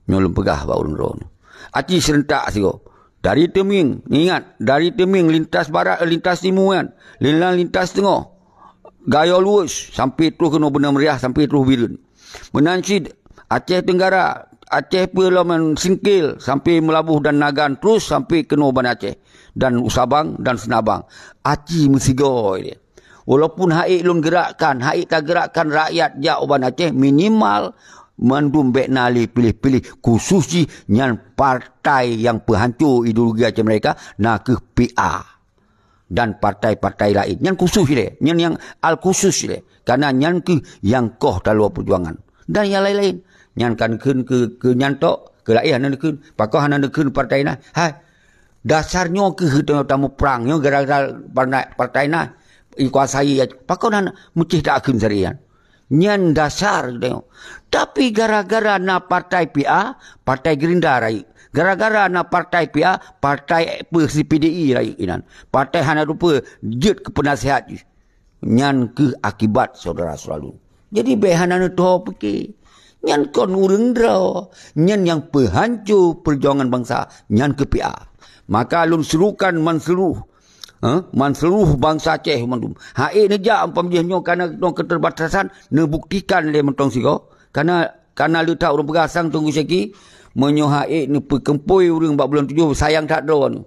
Nyoe lôn peugah bak ureuëng droeneuh. Aci seurentak sigoe. Dari Teumieng, ingat, dari Teumieng lintas barat, lintas timu nyan, linlan lintas teungoh. Gayo Luweueh sampai troh keunoe Beuneumeriah, sampai troh Bireuen. Meunan cit Aceh Tenggara, Aceh peue lom Singkil, sampai Meulaboh dan Nagan, terus sampai keunoe Banda Aceh dan u Sabang dan Seunabang. Aci meusigoe lé. Walaupun hana ék lôn geurakkan, hana ék tageurakkan rakyat jak u Banda Aceh, minimal mandum bék na lé piléh-piléh, khusus jih nyan partai nyang peuhanco ideologi Aceh Merdeka, na kheueh P A dan partai-partai laén. Nyan khusus ilée, nyan nyang al khusus ilée. Karena nyan kheueh nyang koh taloe peujuangan. Dan nyang laén-laén. Nyan kan kheun keu, keu nyan tok, keu laén hana neukheun. Pakon hana neukheun partai na? Hai, dasar nyoe kheueh tanyoe tamuprang nyoe gara-gara partai, partai na dikuasai. Pakon hana meucih takheun sarinyan? Nyan dasar geutanyoe. Tapi gara-gara na partai P A, partai Gerindra rayeuk. Gara-gara na partai P A, partai peue si P D I rayeuk inan. Partai hana rupa jeuet keu peunasihat jih. Nyan kheueh akibat syedara selalu. Jadi bék hana neutuho pike. Nyan kon ureuëng droe, nyan nyang peuhanco peujuangan bansa, nyan kheueh P A. Maka lôn serukan man seluruh Ha? Man seluruh bansa Aceh mandum. Hak ék neujak umpama jih nyoe karena keterbatasan, neubuktikan lé mantong sigoe. Karena, karena le that ureuëng peugah sang Teungku Syeki, meunyoe hak ék neupeukeumpôi ureuëng bak buleuen tujoh, sayang that droe nyoe.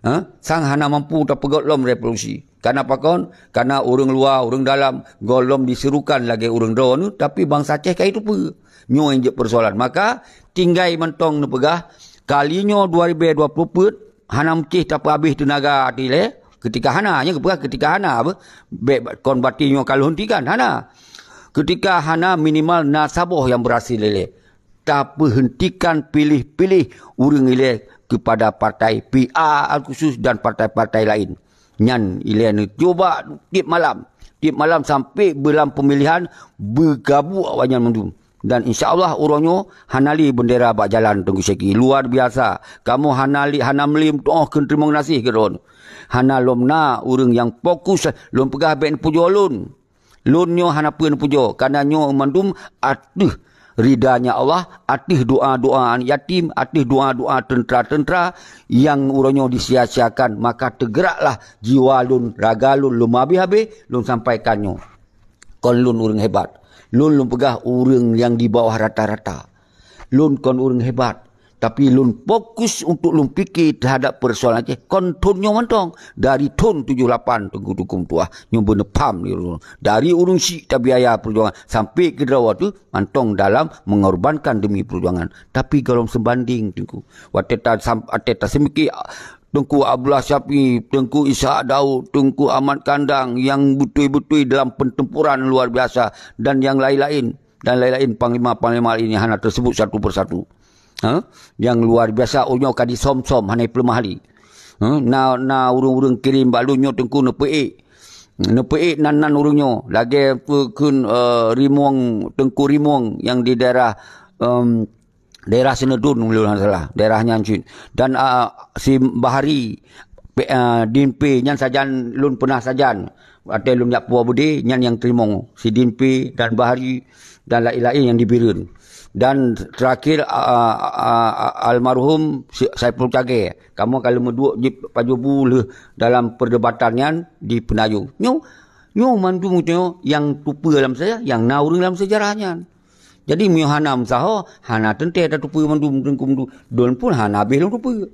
Ha? Sang hana mampu tapeugöt lom revolusi. Karena pakon? Karena ureuëng luwa, ureuëng dalam, gohlom diserukan lagée ureuëng droeneuh, tapi bansa Aceh ka jiteupeue. Nyoe nyang jeuet persoalan. Maka, tinggai mantong neupeugah, kali nyoe dua ribée dua ploh peuet, hana meucéh tapeuhabéh teunaga até lé. Ketika hana, nyan geupeugah ketika hana, apa? Bék kon bati nyoe ka lheueh hentikan, hana. Ketika hana, minimal na saboh nyang beurhasil lé. Tapeuhentikan piléh-piléh ureuëng ilée kepada partai P A khusus dan partai-partai laén. Nyan ilée neucuba tieb malam. Tieb malam sampai beulam pemilihan beugabuk awaknyan mandum. Dan insya Allah uroe nyoe hana lé bendera bak jalan Teungku Syeki. Luar biasa. Kamoe hana lé, hana meulém toh kheun teurimong gaséh keu droen. Hana lom na ureuëng nyang fokus lôn peugah bék neupujoe lôn. Lôn nyoe hana peue neupujoe, karena nyoe mandum ateueh ridanya Allah, ateueh doa-doa aneuk yatim, ateueh doa-doa teuntera-teuntera nyang uroe nyoe disia-siakan, maka teugeraklah jiwa lôn, raga lôn, lôn meuhabéh-habéh, lôn sampaikan nyoe. Kon lôn ureuëng hebat. Lôn, lôn peugah ureuëng nyang di bawah rata-rata. Lôn kon ureuëng hebat, tapi lôn fokus untuk lôn pike teuhadap peusoalan Aceh kon thon nyoe mantong. Dari thon tujoh lapan Teungku, Teungku meutuah nyoe beuneupaham lé ulôn. Dari ureuëng syiek tabiaya peujuangan sampai keu droe teuh mantong dalam mengorbankan demi peujuangan. Tapi gohlom seubanding Teungku. Watée ta-, sam-, watée taseumike Teungku Abdullah Syafi'i, Teungku Ishak Daud, Teungku Ahmad Kandang nyang beutôi-beutôi dalam pertempuran luar biasa dan nyang laén-laén. Dan laén-laén panglima-panglima laén nyang hana teusebut satu persatu. Ha? Nyang luar biasa, uroe nyoe ka disöm-söm, hana jipeuleumah lé. Ha? Na, na ureuëng-ureuëng kirém bak lôn nyoe Teungku neupeuék. Neupeuék nan-nan ureuëng nyoe. Lagée peue kheun, eh, Rimueng, Teungku Rimueng nyang di daerah, em, daerah Seunedun, meunyoe hana salah. Daerah nyan cit. Dan, ah, si Bahari, P-, ah, Din P nyan sajan, lôn peunah sajan. Watée lôn jak puwoe beudé, nyan nyang teurimong. Si Din P dan Bahari dan laén-laén nyang di Bireuen. Dan terakhir, a, a, a, almarhum Si-, Saiful Cagée. Kamoe ka lheueh meuduek jih pajoh bu lheueh dalam perdebatan nyan di Peunayong. Nyoe, nyoe mandum nyoe nyang teupeue lam sejarah, nyang na ureuëng lam sejarah nyan. Jadi, meunyoe hana meusaho, hana teuntée tateupeue mandum Teungku mandum. Lôn pun hana habéh lôn teupeue.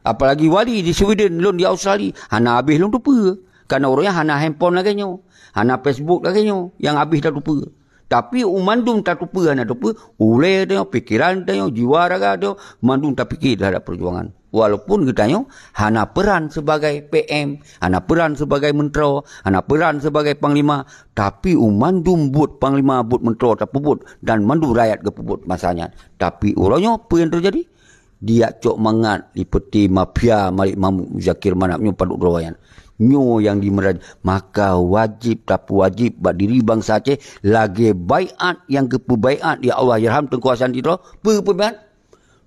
Apalagi wali di Sweden, lôn di Australia, hana habéh lôn teupeue. Karena ureuëng nyan hana handphone lagée nyoe, hana Facebook lagée nyoe, nyang habéh tateupeue. Tapi u mandum tateupeue hana teupeue, ulée tanyoe, pikeran tanyoe, jiwa raga tanyoe, mandum tapike teuhadap peujuangan. Walaupun geutanyoe hana peran sebagai P M, hana peran sebagai meuntroe, hana peran sebagai panglima, tapi u mandum buet panglima, buet meuntroe tapeubuet dan mandum rakyat geupeubuet masa nyan. Tapi uroe nyoe peue nyang teujadi? Dijak cok mangat, lipeuti mafia Malik Mahmud Muzakir Manaf nyoe padub droe nyan. Nyoe nyang dimeuraj-, maka wajéb tapeuwajéb bak diri bansa Aceh lagée baiat nyang geupeubaiat di Allahyarham Teungku Hasan Tito. Peue peubaiat?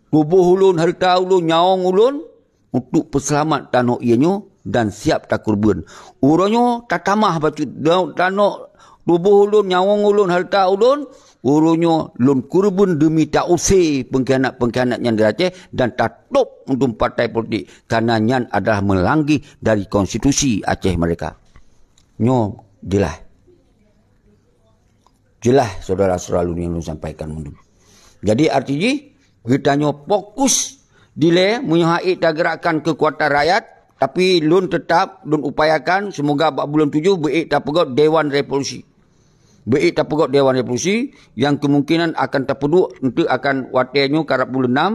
Tuboh ulôn, hareuta ulôn, nyawöng ulôn untuk peuseulamat tanoh ié nyoe dan siab takeureubeuen. Uroe nyoe tatamah bacut da-, tanoh tuboh ulôn, nyawöng ulôn, hareuta ulôn, uroe nyoe lôn keureubeuen deumi tausé peungkhianat-peungkhianat nyan dari Aceh dan tatôb untuk partai politik, karena nyan adalah meulanggeh dari konstitusi Aceh merdeka. Nyoe jeulaih. Jeulaih, syedara-syedara lôn nyang lôn sampaikan mandum. Jadi, arti jih, geutanyoe fokus dilée meunyoe hana tagerakkan keukuatan rakyat, tapi lôn teutap, lôn upayakan, seumoga bak buleuen tujoh beuék tapeugöt Dewan Revolusi. Beuék tapeugöt Dewan Revolusi, nyang kemungkinan akan tapeuduek enteuk akan watée nyoe karab buleuen nam,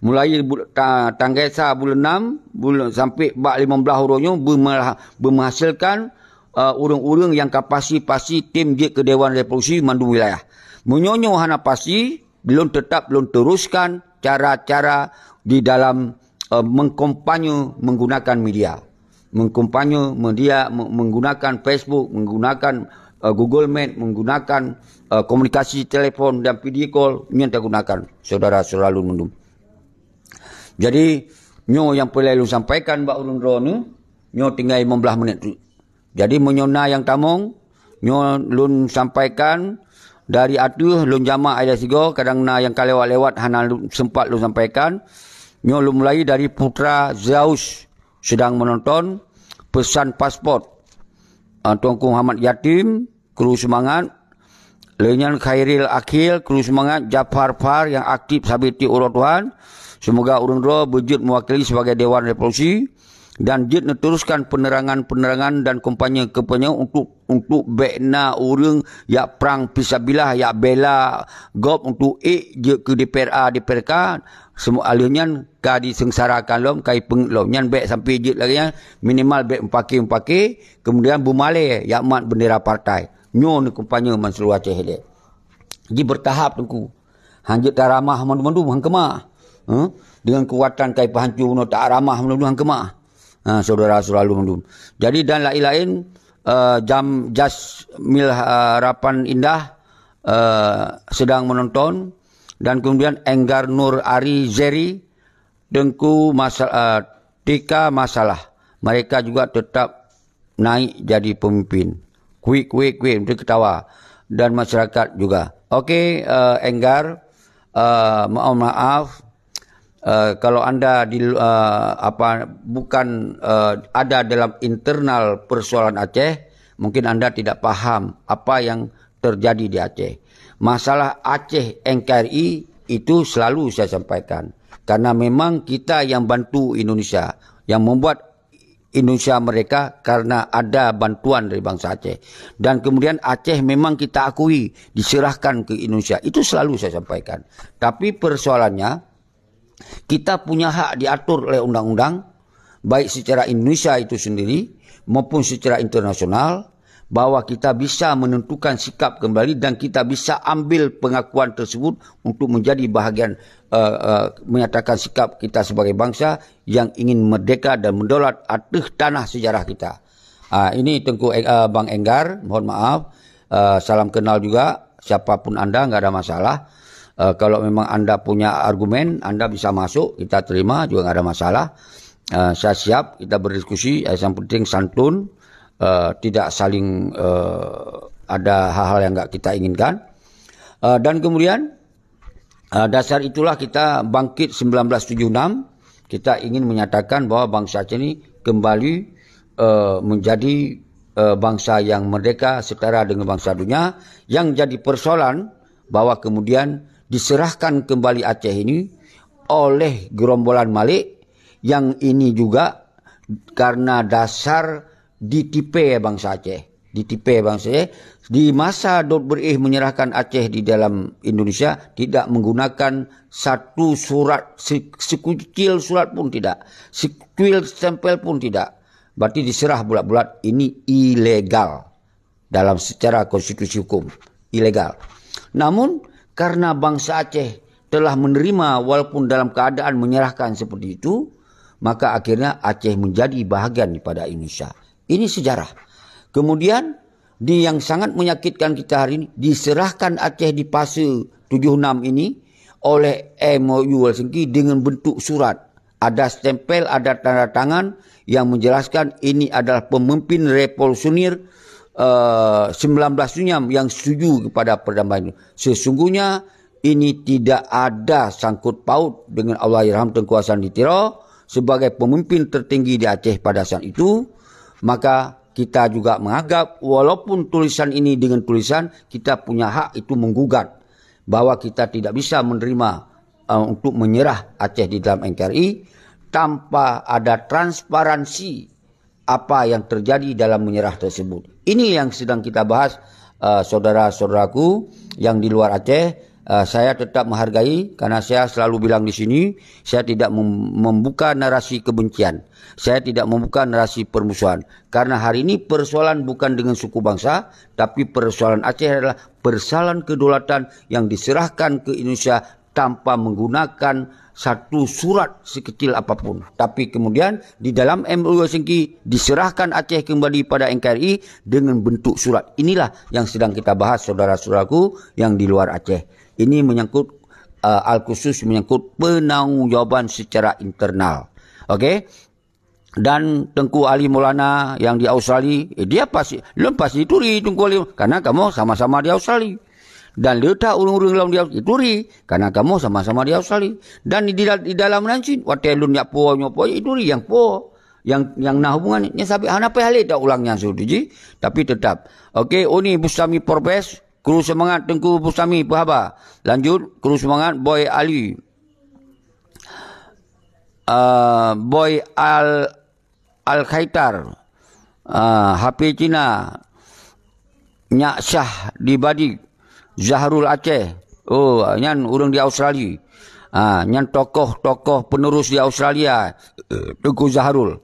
mulai bu-, ta-, tanggai sa buleuen nam, buleuen, sampai bak limong blaih uroe nyoe beumeuha-, beumeuhasilkan eh, ureuëng-ureuëng nyang ka pasti-pasti tem jeuet keu Dewan Revolusi mandum wilayah. Meunyoe nyoe hana pasti, lôn teutap lôn teruskan cara-cara di dalam, eh, mengkampanye menggunakan media. Mengkampanye media me-, menggunakan Facebook, menggunakan, eh, Google Meet, menggunakan, eh, komunikasi telepon dan video call, nyan tagunakan, syedara-syedara lôn mandum. Jadi, nyoe nyang peureulée lôn sampaikan bak ureuëng droeneuh, nyoe tinggai limong blaih menit tu. Jadi, meunyoe na nyang tamong, nyoe lôn sampaikan dari ateueh, lôn jamak ilée sigoe, kadang na nyang ka lewat-lewat hana lôn, sempat lôn sampaikan. Nyoe lôn mulai dari Putra Zeus sedang menonton, Pesan Paspor, ah, Teungku Muhammad Yatim, kru seumangat. Lheueh nyan Khairil Akhil, kru seumangat. Jafar Far nyang aktif sabe tiep uroe Tuhan. Seumoga ureuëng droe beujeuet meuwakili sibagai Dewan Revolusi dan jeuet neuteruskan penerangan-penerangan dan kampanye-kampanye untuk, untuk bék na ureuëng jak prang fisabilillah, jak bela gob untuk ék jeuet keu D P R A, D P R K. Seumoga lheueh nyan ka diseungsarakan lom, ka ipeungét lom. Nyan bék sampai jeuet lagée nyan, minimal bék meupaké-meupaké, kemudian beumalée jak mat bendera partai. Nyoe neukampanye ban seuluruh Aceh ilée. Ji beurtahap Teungku. Han jeuet taramah mandum-mandum, han keumah. Huh? Dengan kekuatan ka ipeuhanco bunoe, taramah mandum-mandum, han keumah. Ha, saudara-saudara mandum. Jadi dan laén-laén, eh, Jam Jasmil, eh, Harapan Indah, eh, sedang menonton. Dan kemudian Enggar Nur Ari Zeri, Teungku Masa-, eh, Tika Masalah. Mereka juga tetap naik jadi pemimpin. Kuik, kuik, kuik, meusti ketawa. Dan masyarakat juga. Okey, eh, Enggar, eh, mohon maaf, eh, kalau anda di, eh, apa, bukan, eh, ada dalam internal persoalan Aceh, mungkin anda tidak paham apa yang terjadi di Aceh. Masalah Aceh N K R I itu selalu saya sampaikan. Karena memang kita yang bantu Indonesia, yang membuat Indonesia merdeka karena ada bantuan dari bangsa Aceh. Dan kemudian Aceh memang kita akui diserahkan ke Indonesia. Itu selalu saya sampaikan. Tapi persoalannya, kita punya hak diatur oleh undang-undang, baik secara Indonesia itu sendiri maupun secara internasional, bahwa kita bisa menentukan sikap kembali dan kita bisa ambil pengakuan tersebut untuk menjadi bahagian, eh, eh, menyatakan sikap kita sebagai bangsa yang ingin merdeka dan mendaulat atas tanah sejarah kita. Ah, ini Teungku, eh, Bang Enggar, mohon maaf. Eh, salam kenal juga, siapapun anda, nggak ada masalah. Eh, kalau memang anda punya argumen, anda bisa masuk, kita terima juga, nggak ada masalah. Eh, saya siap kita berdiskusi, eh, yang penting santun, eh, tidak saling, eh, ada hal-hal yang nggak kita inginkan. Eh, dan kemudian, eh, dasar itulah kita bangkit sembilan belas tujuh enam, kita ingin menyatakan bahwa bangsa Aceh ini kembali, eh, menjadi, eh, bangsa yang merdeka setara dengan bangsa dunia. Yang jadi persoalan bahwa kemudian diserahkan kembali Aceh ini oleh gerombolan Malik, yang ini juga karena dasar ditipée bangsa Aceh. Ditipée bangsa Aceh. Di masa Dot Beréh menyerahkan Aceh di dalam Indonesia, tidak menggunakan satu surat, se-, sekucil surat pun tidak. Sekucil stempel pun tidak. Berarti diserah bulat-bulat, ini ilegal dalam secara konstitusi hukum. Ilegal. Namun, karena bangsa Aceh telah menerima walaupun dalam keadaan menyerahkan seperti itu, maka akhirnya Aceh menjadi bahagian daripada Indonesia. Ini sejarah. Kemudian, di yang sangat menyakitkan kita hari ini, diserahkan Aceh di fase tujuh enam ini oleh M O U Helsinki dengan bentuk surat. Ada stempel, ada tanda tangan yang menjelaskan ini adalah pemimpin revolusioner, eh, sembilan belas tujuh enam yang setuju kepada perdamaian. Sesungguhnya ini tidak ada sangkut paut dengan Allahyarham Teungku Hasan di Tiro sebagai pemimpin tertinggi di Aceh pada saat itu, maka kita juga menganggap walaupun tulisan ini dengan tulisan, kita punya hak itu menggugat bahwa kita tidak bisa menerima, eh, untuk menyerah Aceh di dalam N K R I tanpa ada transparansi apa yang terjadi dalam menyerah tersebut. Ini yang sedang kita bahas, eh, saudara-saudaraku yang di luar Aceh. Eh, saya tetap menghargai, karena saya selalu bilang di sini, saya tidak mem-, membuka narasi kebencian. Saya tidak membuka narasi permusuhan. Karena hari ini persoalan bukan dengan suku bangsa, tapi persoalan Aceh adalah persoalan kedaulatan yang diserahkan ke Indonesia tanpa menggunakan satu surat sekecil apapun. Tapi kemudian di dalam M O U Helsinki diserahkan Aceh kembali pada N K R I dengan bentuk surat. Inilah yang sedang kita bahas, saudara-saudaraku yang di luar Aceh. Ini menyangkut, uh, al-khusus menyangkut penanggung jawaban secara internal. Okey? Dan Teungku Ali Maulana yang di Australia, eh, dia pasti, lôn pasti turi Teungku Ali, karena kamoe sama-sama di Australia. Dan le that ureuëng-ureuëng lom di Aus-, turi, karena kamoe sama-sama di Australia. Dan di, di dalam nan cit, watée lôn jak po nyoe po, turi nyang po. nyang, nyang na hubungan, nyan sabé hana payah lé ta ulang nyan siuroe jih, tapi teutap. Oke, Uni Bustami Forbes, kru seumangat Teungku Bustami peuhaba. Lanjut, kru seumangat Boy Ali. Ah, Boy Al-, Al-Khaitar. Ah, H P Cina. Nyak Syah di Badik, Zahrul Aceh. Oh, nyan ureuëng di Australia. Ah, nyan tokoh-tokoh penerus di Australia, Teungku Zahrul.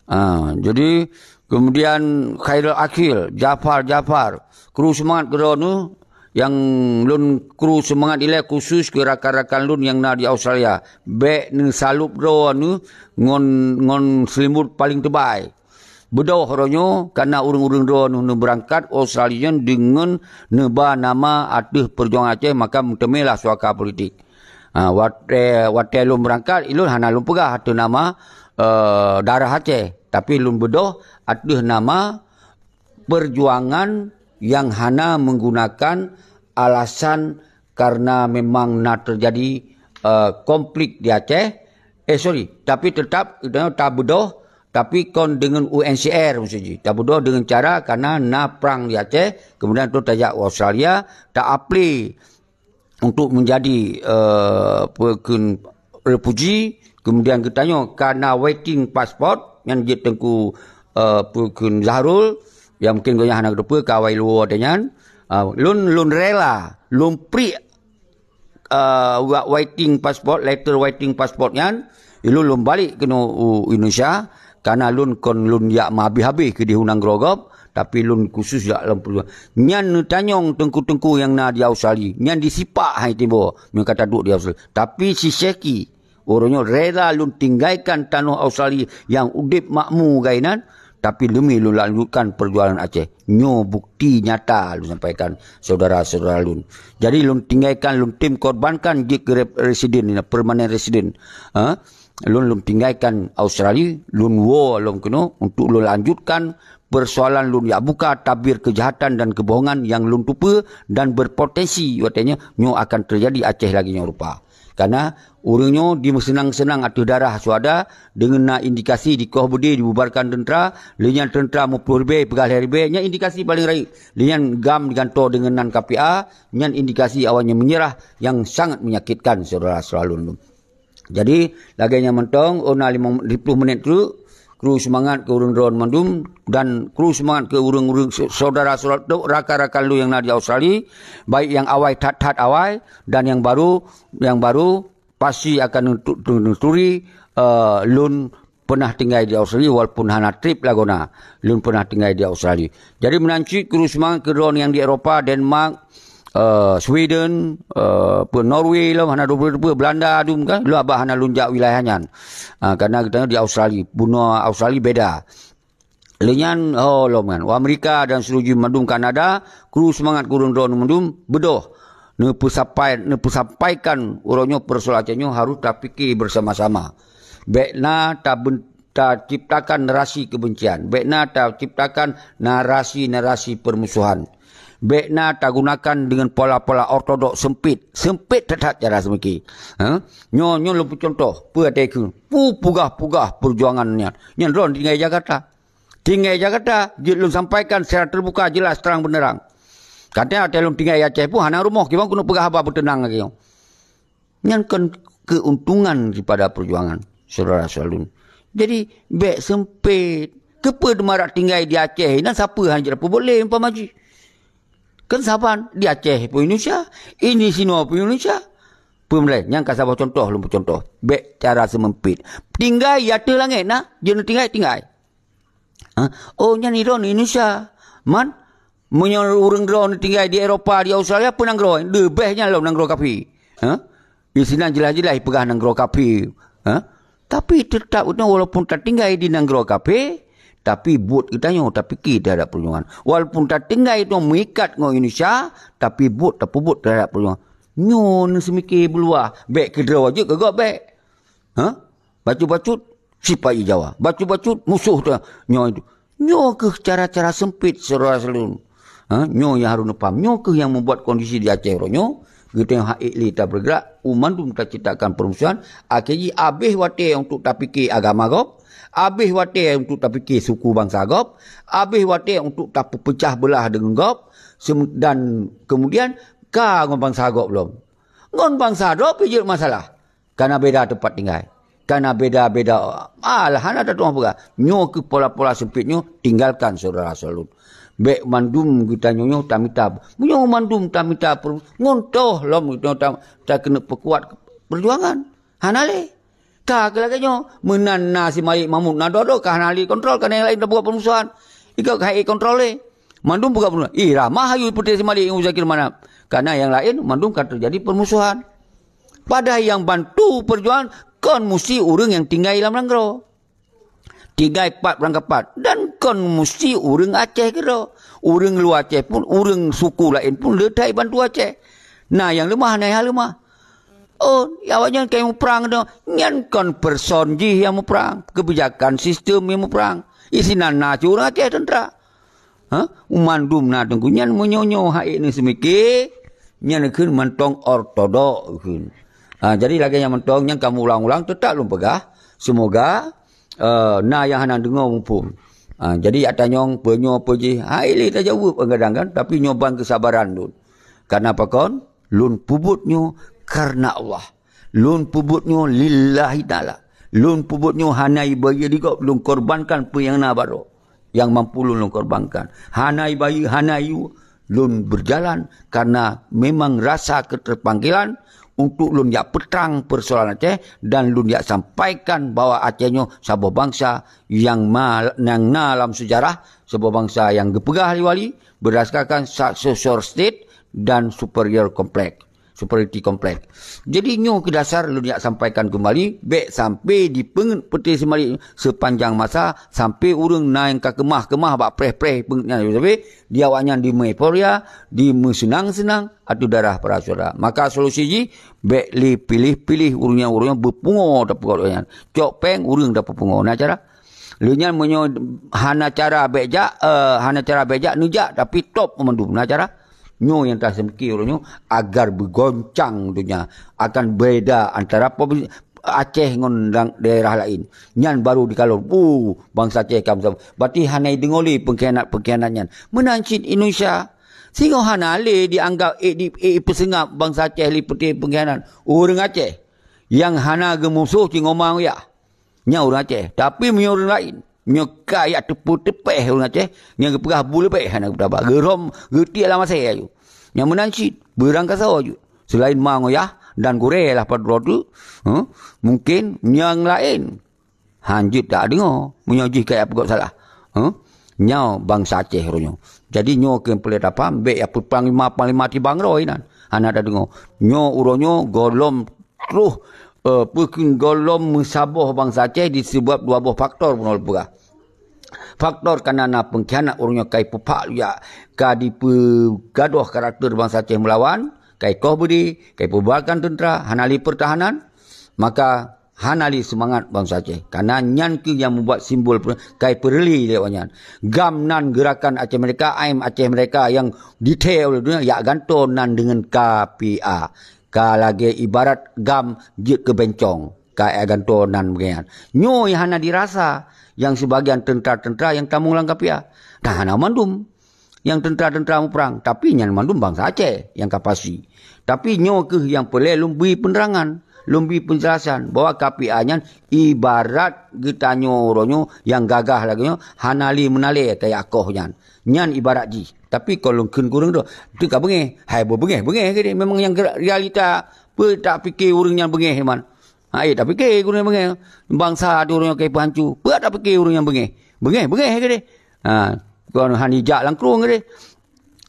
Ah, jadi, kemudian Khairul Akhil, Jafar, Jafar. Kru seumangat keudroe neuh, nyang lôn kru seumangat ilée khusus keu rakan-rakan lôn nyang na di Australia. Bék neusalub droe neuh ngon, ngon seulimut paleng teubai. Beudôh uroe nyoe, kareuna ureuëng-ureuëng droe neuh neubeurangkat Australia nyan deungon neuba nama ateueh peujuangan Aceh, maka meuteumé lah suaka politik. Ha, watée, watée lôn beurangkat, ilôn hana lôn peugah ateueh nama, eh, darah Aceh, tapi lôn beudôh ateueh nama peujuangan nyang hana menggunakan alasan kareuna memang na teujadi, eh, konflik di Aceh, eh, sorry, tapi teutap, eh, tabeudôh, tapi kon deungon U N C R maksud jih. Tabeudôh deungon cara kareuna na prang di Aceh, kemudian tu tajak u Australia, ta-apply untuk menjadi, eh, peukheun refuji, kemudian geutanyoe ka na waiting passport, nyan jeuet Teungku, eh, peukheun Zahrul, nyang mungkin gobnyan hana geuteupeue ka awai luwa watée nyan. Ah, lôn, lôn rela, lôn priek, eh, wa-, waiting passport, letter waiting passport nyan, ilôn lôn balek keunoe u Indonesia, kareuna lôn kon lôn jak meuhabéh-habéh keudeh u nanggroe gob, tapi lôn khusus jak lom peujuang. Nyan neutanyong teungku-teungku nyang na di Australia, nyan disipak hai tiboh, meunyoe ka taduek di Australia. Tapi si Syeki, uroe nyoe rela lôn tinggaikan tanoh Australia nyang udeb makmu keuinan, tapi demi lôn lanjutkan peujuangan Aceh. Nyoe bukti nyata lôn sampaikan syedara-syedara lôn. Jadi lôn tinggaikan, lôn tem korbankan jeuet keu rep-, residen, permanent resident. Ha? Lôn, lôn tinggaikan Australia, lôn woe lom keunoe untuk lôn lanjutkan persoalan lôn jak buka tabir kejahatan dan kebohongan nyang lôn tupeue dan berpotensi watée nyoe, nyoe akan teujadi Aceh lagée nyoe rupa. Kareuna ureuëng nyoe dimeuseunang-seunang ateueh darah syuhada deungon na indikasi dikoh beudé dibubarkan teuntra, lheueh nyan teuntra meuploh ribée, peugah lhée ribée, nyan indikasi paleng rayeuk. Lheueh nyan GAM digantoe deungon nan K P A, nyan indikasi awaknyan meunyeurah nyang sangat menyakitkan syedara-syedara lôn. Jadi, lagée nyan mantong, oh na limong, lima puluh menit treuk, kru seumangat keu ureuëng droe mandum, dan kru seumangat keu ureuëng-ureuëng se-, syedara-syedara tu, rakan-rakan lôn nyang na di Australia, baik nyang awai that-that awai, dan nyang barô, nyang barô pasti akan neutu-, tu-, neuturi, eh, lôn pernah tinggai di Australia, walaupun hana trip lagoe na, lôn pernah tinggai di Australia. Jadi, meunan cit kru seumangat keu droe nyang di Eropa, Denmark, eh, Sweden, eh, pe-, Norway lom, hana dua puluh, Belanda dum kan, lôn haba hana lôn jak wilayah nyan. Ah, karena geutanyoe di Australia, bunoe Australia beda. Lheueh nyan, ho lom kan, u Amerika dan seluruh mandum Kanada, kru seumangat keu ureuëng droe mandum, beudôh. Neupeusapai-, neupeusampaikan uroe nyoe persoalan Aceh nyoe harôh tapike bersama-sama. Bék na taben-, taciptakan narasi kebencian. Bék na taciptakan narasi-narasi permusuhan. Bék na tagunakan deungon pola-pola ortodok seumpit. Seumpit that-that cara seumike. Ha? Nyoe, nyoe lôn peucuntoh. Peue até keu? Pu-, pugah-pugah peujuangan nyan. Nyan droe tinggai Jakarta. Tinggai Jakarta, jeuet lôn sampaikan secara terbuka, jelas, terang benderang. Kadang até lôn tinggai Aceh pun hana rumoh, kiban keuneuk peugah haba beuteunang lagée nyoe. Nyan kon keuntungan daripada perjuangan syedara-syedara lôn. Jadi, bék seumpit. Keupeue teuma tinggai di Aceh inan sapeue hana jeuet peubuet lé umpama jih? Kan saban di Aceh pun Indonesia, ini sinoe pun Indonesia. Peue meulai, nyang ka saboh contoh lôn peucontoh. Bék cara seumeumpit. Tinggai di ateueh langét na, jeuet neutinggai, tinggai. Ha? Oh, nyan droe Indonesia. Man, meunyoe ureuëng droe tinggai di Eropa, di Australia, peue nanggroe? Leubeh nyan lom nanggroe kafé. Ha? Di sinan jeulaih-jeulaih peugah nanggroe kafé. Ha? Tapi teutap geutanyoe walaupun tatinggai di nanggroe kafé, tapi buet geutanyoe tapike terhadap peujuangan. Walaupun tatinggai geutanyoe meuikat ngon Indonesia, tapi buet tapeubuet terhadap peujuangan. Nyoe neuseumiké beuluwah, bék keudroe jeuet keu gob bék. Ha? Bacut-bacut sipa-i Jawa. Bacut-bacut musoh teu nyoe itu. Nyoe kheueh cara-cara seumpit syedara-syedara lôn. Ha? Nyoe nyang harôh neupaham. Nyoe kheueh nyang membuat kondisi di Aceh uroe nyoe. Geutanyoe hak ék lé tabeureugerak, u mandum taciptakan permusuhan. Akhé jih abéh watée untuk tapike agama gob, Abéh watée untuk tapike suku bansa gob, abéh watée untuk tapeupeucah beulah deungon gob, sem-, dan kemudian ka ngon bansa gob lom. Ngon bansa droe pih jeuet masalah. Kana beda teumpat tinggai. Kana beda-beda. Alah, hana tatu'oh peugah. Nyoe keuh pola-pola seumpit nyoe, tinggalkan syedara-syedara lôn. Bék mandum geutanyoe nyoe tamita. Meunyoe mandum tamita per-, ngon toh lom geutanyoe tam-, takeuneuk peukuat peujuangan. Hana lé. Ka keu lagée nyoe, meunan na si Malik Mahmud, na droe-droe ka hana lé kontrol, kana nyang laén tabuka peurmusuhan. Ikot ka hana kontrol lé. Mandum buka peurmusuhan. Ih, ramah ayue Putri si Malik ngon Zakir Manaf. Kana nyang laén, mandum ka teujadi peurmusuhan. Padahai nyang bantu peujuangan kon musti ureuëng nyang tinggai lam nanggroe. Tinggai pat beurangkapat. Dan kon musti ureuëng Aceh keudroe. Ureuëng luwa Aceh pun, ureuëng suku laén pun le that bantu Aceh. Na nyang leumah, na nyang leumah. Oh, awaknyan ka muprang tu. Nyan kon person jih nyang muprang. Kebijakan sistem nyang muprang. Isinan na cit ureuëng Aceh teuntra. Ha? Mandum na teungku nyan meunyoe-nyoe hai ni seumike, nyan kheun mantong ortodok kheun. Ha, jadi lagée nyan mantong nyang kamoe ulang-ulang teutap lôn peugah, semoga, eh, na nyang hana deungoe muphom. Ha, jadi yak tanyong peunyoe peujih, hai lé tajaweueb kadang kan, tapi nyoe ban keusabaran lôn. Karena pakon? Lôn peubuet nyoe karena Allah. Lôn peubuet nyoe lillahi ta'ala. Lôn peubuet nyoe hana ibayeue di gob, lôn korbankan peue nyang na bak droe. Nyang mampu lôn, lôn korbankan. Hana ibayeue, hana iyue, lôn berjalan karena memang rasa keterpanggilan untuk lôn jak peutrang persoalan Aceh dan lôn jak sampaikan bahwa Aceh nyoe saboh bansa nyang ma-, nyang na lam sejarah, saboh bansa nyang geupeugah lé wali berdasarkan sa-, social state dan superior complex. Superiority complex. Jadi nyoe keu dasar lôn jak sampaikan keumbali, bék sampai dipeungeut Putri si Malik sepanjang masa, sampai ureuëng na nyang ka keumah-keumah bak preh-preh peungeut nyan, tapi di awaknyan dimeuporia, dimeuseunang-seunang ateueh darah para syuhada. Maka solusi jih, bék lé piléh-piléh ureuëng nyan, ureuëng nyan beupungo tapeugah nyan. Cok péng ureuëng tapeupungo. Na cara? Lheueh nyan meunyoe hana cara bék jak, eh, hana cara bék jak, neujak, tapi top mandum. Na cara? Nyoe nyang taseumike uroe nyoe agar beugoncang donya akan beda antara pom-, Aceh ngon dang-, daerah laén. Nyan baru dikalon, "Oh, bansa Aceh ka meusaboh." Berarti hana ideungoe lé peungkhianat-peungkhianat nyan. Meunan cit Indonesia. Singoh hana lé dianggap ék di-, ék peuseungab bansa Aceh lé peuté peungkhianat. Ureuëng Aceh nyang hana geumusoh cit ngon ma Yah. Nyan ureuëng Aceh. Tapi meunyoe ureuëng laén, nyoe ka jak teupeu teupeh ureuëng Aceh, nyang geupeugah bu leubeh hana geutaba. Geurom geutiek lam asée aju. Nyang meunan cit, beurangkasoe aju. Seulaén ma ngon yah dan gurée lah padub droe tu, huh? Mungken nyang laén hanjeuet tadeungoe meunyoe jih ka jak peugöt salah. Huh? Nyoe bansa Aceh uroe nyoe. Jadi nyoe keuh peureulée tapaham, bék jak peupanglima-panglima tibang droe inan. Hana tadeungoe. Nyoe uroe nyoe gohlom troh, eh, peue kheun gohlom meusaboh bansa Aceh disebab dua boh faktor bunoe lôn peugah. Faktor kana na peungkhianat ureuëng nyoe ka ipeuphak jak ka dipeugadôh karakter bansa Aceh meulawan, ka ikoh beudé, ka ipeububarkan teuntra, hana lé peurtahanan, maka hana lé seumangat bansa Aceh. Kana nyan keuh nyang mubuat simbol pe-, ka ipeureuli lé awaknyan. GAM nan Gerakan Aceh Merdeka, aim Aceh Merdeka nyang dithèe oleh donya, jak gantoe nan deungon K P A. Ka lagée ibarat GAM jeuet keu bencong, ka jak gantoe nan beungiat. Nyoe hana dirasa nyang sibagian teuntra-teuntra nyang tamong lam K P A. Nah, hana mandum nyang teuntra-teuntra muprang, tapi nyan mandum bansa Aceh nyang ka pasti. Tapi nyoe keuh nyang peureulée lôn bri peunerangan, lôn bri peunjelasan bahwa K P A nyan ibarat geutanyoe uroe nyoe nyang gagah lagée nyoe hana lé meunalée keu jak koh nyan. Nyan ibarat jih. Tapi kon lôn kheun keu ureuëng droe, teuka beungéh. Hai, beubeungéh-beungéh keudeh. Memang nyang geu-, realita peue tapike ureuëng nyan beungéh, man. Hai, tapike ureuëng nyan beungéh. Bansa ureuëng nyan ka ipeuhanco. Peue tapike ureuëng nyan beungéh. Beungéh-beungéh keudeh. Ha, kon hana jak lam krueng keudeh.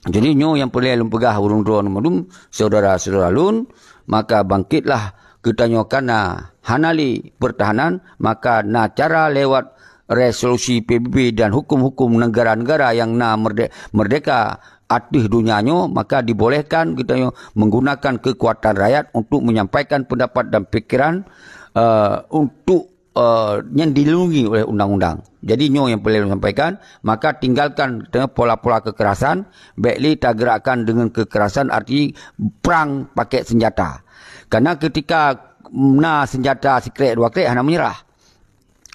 Jadi nyoe nyang peureulée lôn peugah ureuëng droe mandum, syedara-syedara lôn, maka bangkitlah geutanyoe kana hana lé peurtahanan, maka na cara lewat resolusi P B B dan hukum-hukum negara-negara nyang na merde-, merdeka ateueh donya nyoe, maka dibolehkan geutanyoe menggunakan kekuatan rakyat untuk menyampaikan pendapat dan pikiran, eh, untuk, eh, nyang dilindungi oleh undang-undang. Jadi nyoe nyang peureulée lôn sampaikan, maka tinggalkan teuh pola-pola kekerasan, bék lé tagerakkan deungon kekerasan arti perang pakai senjata. Karena ketika na senjata sikrék dua krék hana menyerah.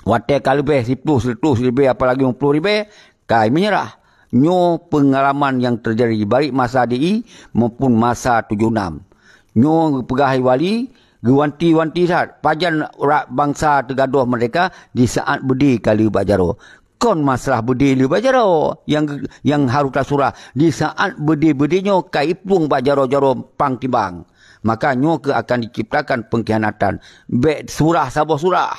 Watée ka leubeh siploh, seratus ribée, apalagi limong ploh ribée, kai meunyeurah. Nyoe peungalaman nyang teujadi baik masa D I maupun masa tujoh nam. Nyoe geupeugah wali, geuwanti-wanti that, pajan rak bansa teugadôh meurdeka di saát beudé ka le bak jaroe. Kon masalah beudé le bak jaroe nyang, nyang harôh tasurah. Di saát beudé-beudé nyoe ka iplueng bak jaroe-jaroe pang tibang, maka nyoe keuh akan diciptakan peungkhianatan. Bék surah saboh surah.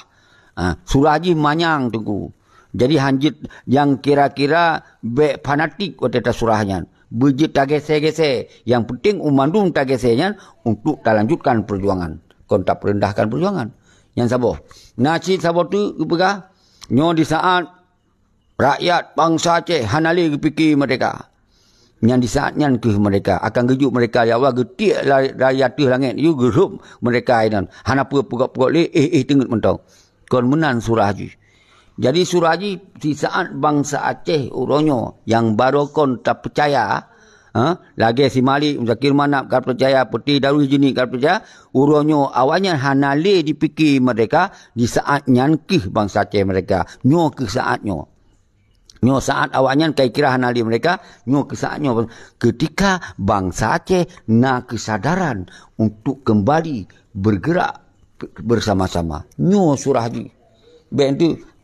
Ha, surah jih manyang Teungku. Jadi hanjeuet nyang kira-kira bék fanatik watée tasurah nyan. Beujeuet tagése-gése. Nyang peunteng u mandum tagése nyan untuk talanjutkan peujuangan. Kon tapeurendahkan peujuangan. Nyan saboh. Na cit saboh teuk geupeugah, nyoe di saát rakyat bansa Aceh hana lé geupike meurdeka. Nyan di saát nyan keuh meurdeka akan geujok meurdeka, ya Allah, geutiek la-, dari ateueh langét, yue geurhom meurdeka inan. Hana peue peugok-peugok lé, éh-éh teungeut mantong. Kon meunan surah jih. Jadi surah jih di saát bansa Aceh uroe nyoe nyang barô kon tapeucaya, ha, lagée si Malik Muzakir Manab ka peucaya, Peuti Darwis Jeunik ka peucaya, uroe nyoe awaknyan hana lé jipike meurdeka, di saát nyan keuh bansa Aceh meurdeka. Nyoe keuh saát nyoe. Nyoe saát awaknyan kai kira hana lé meurdeka, nyoe keuh saát nyoe keutika bansa Aceh na keusadaran untuk keumbali beurgeurak beusama-sama. Nyoe surah jih. Bék enteuk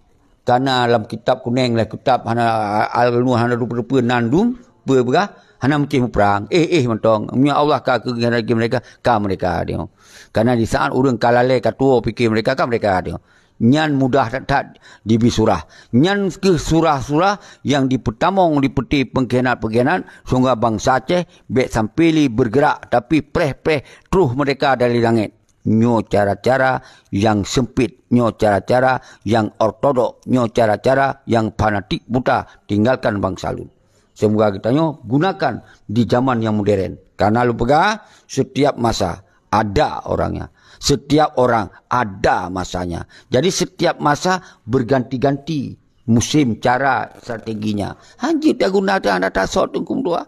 kana lam kitab kunéng, lam kitab hana al-, hana dupeue-dupeue nan dum, peue peugah, hana meucéh muprang. Éh, éh mantong. Meunyoe Allah ka keu meurdeka, ka meurdeka nyoe. Kana di saát ureuëng ka lalée ka tuwoe pike meurdeka, ka meurdeka nyoe. Nyan mudah that-that jibi surah. Nyan keuh surah-surah nyang jipeutamong di peuté peungkhianat-peungkhianat, sehingga bansa Aceh bék sampai lé beurgeurak, tapi preh-preh troh meurdeka dari langét. Nyoe cara-cara nyang seumpit, nyoe cara-cara nyang ortodok, nyoe cara-cara nyang fanatik buta. Tinggalkan bansa lôn. Seumoga geutanyoe gunakan di zaman nyang modern. Karena lôn peugah, setiap masa ada orangnya. Setiap orang ada masanya. Jadi setiap masa berganti-ganti musim, cara, strateginya. Hanjeuet taguna teuh hana tasot Teungku meutuah.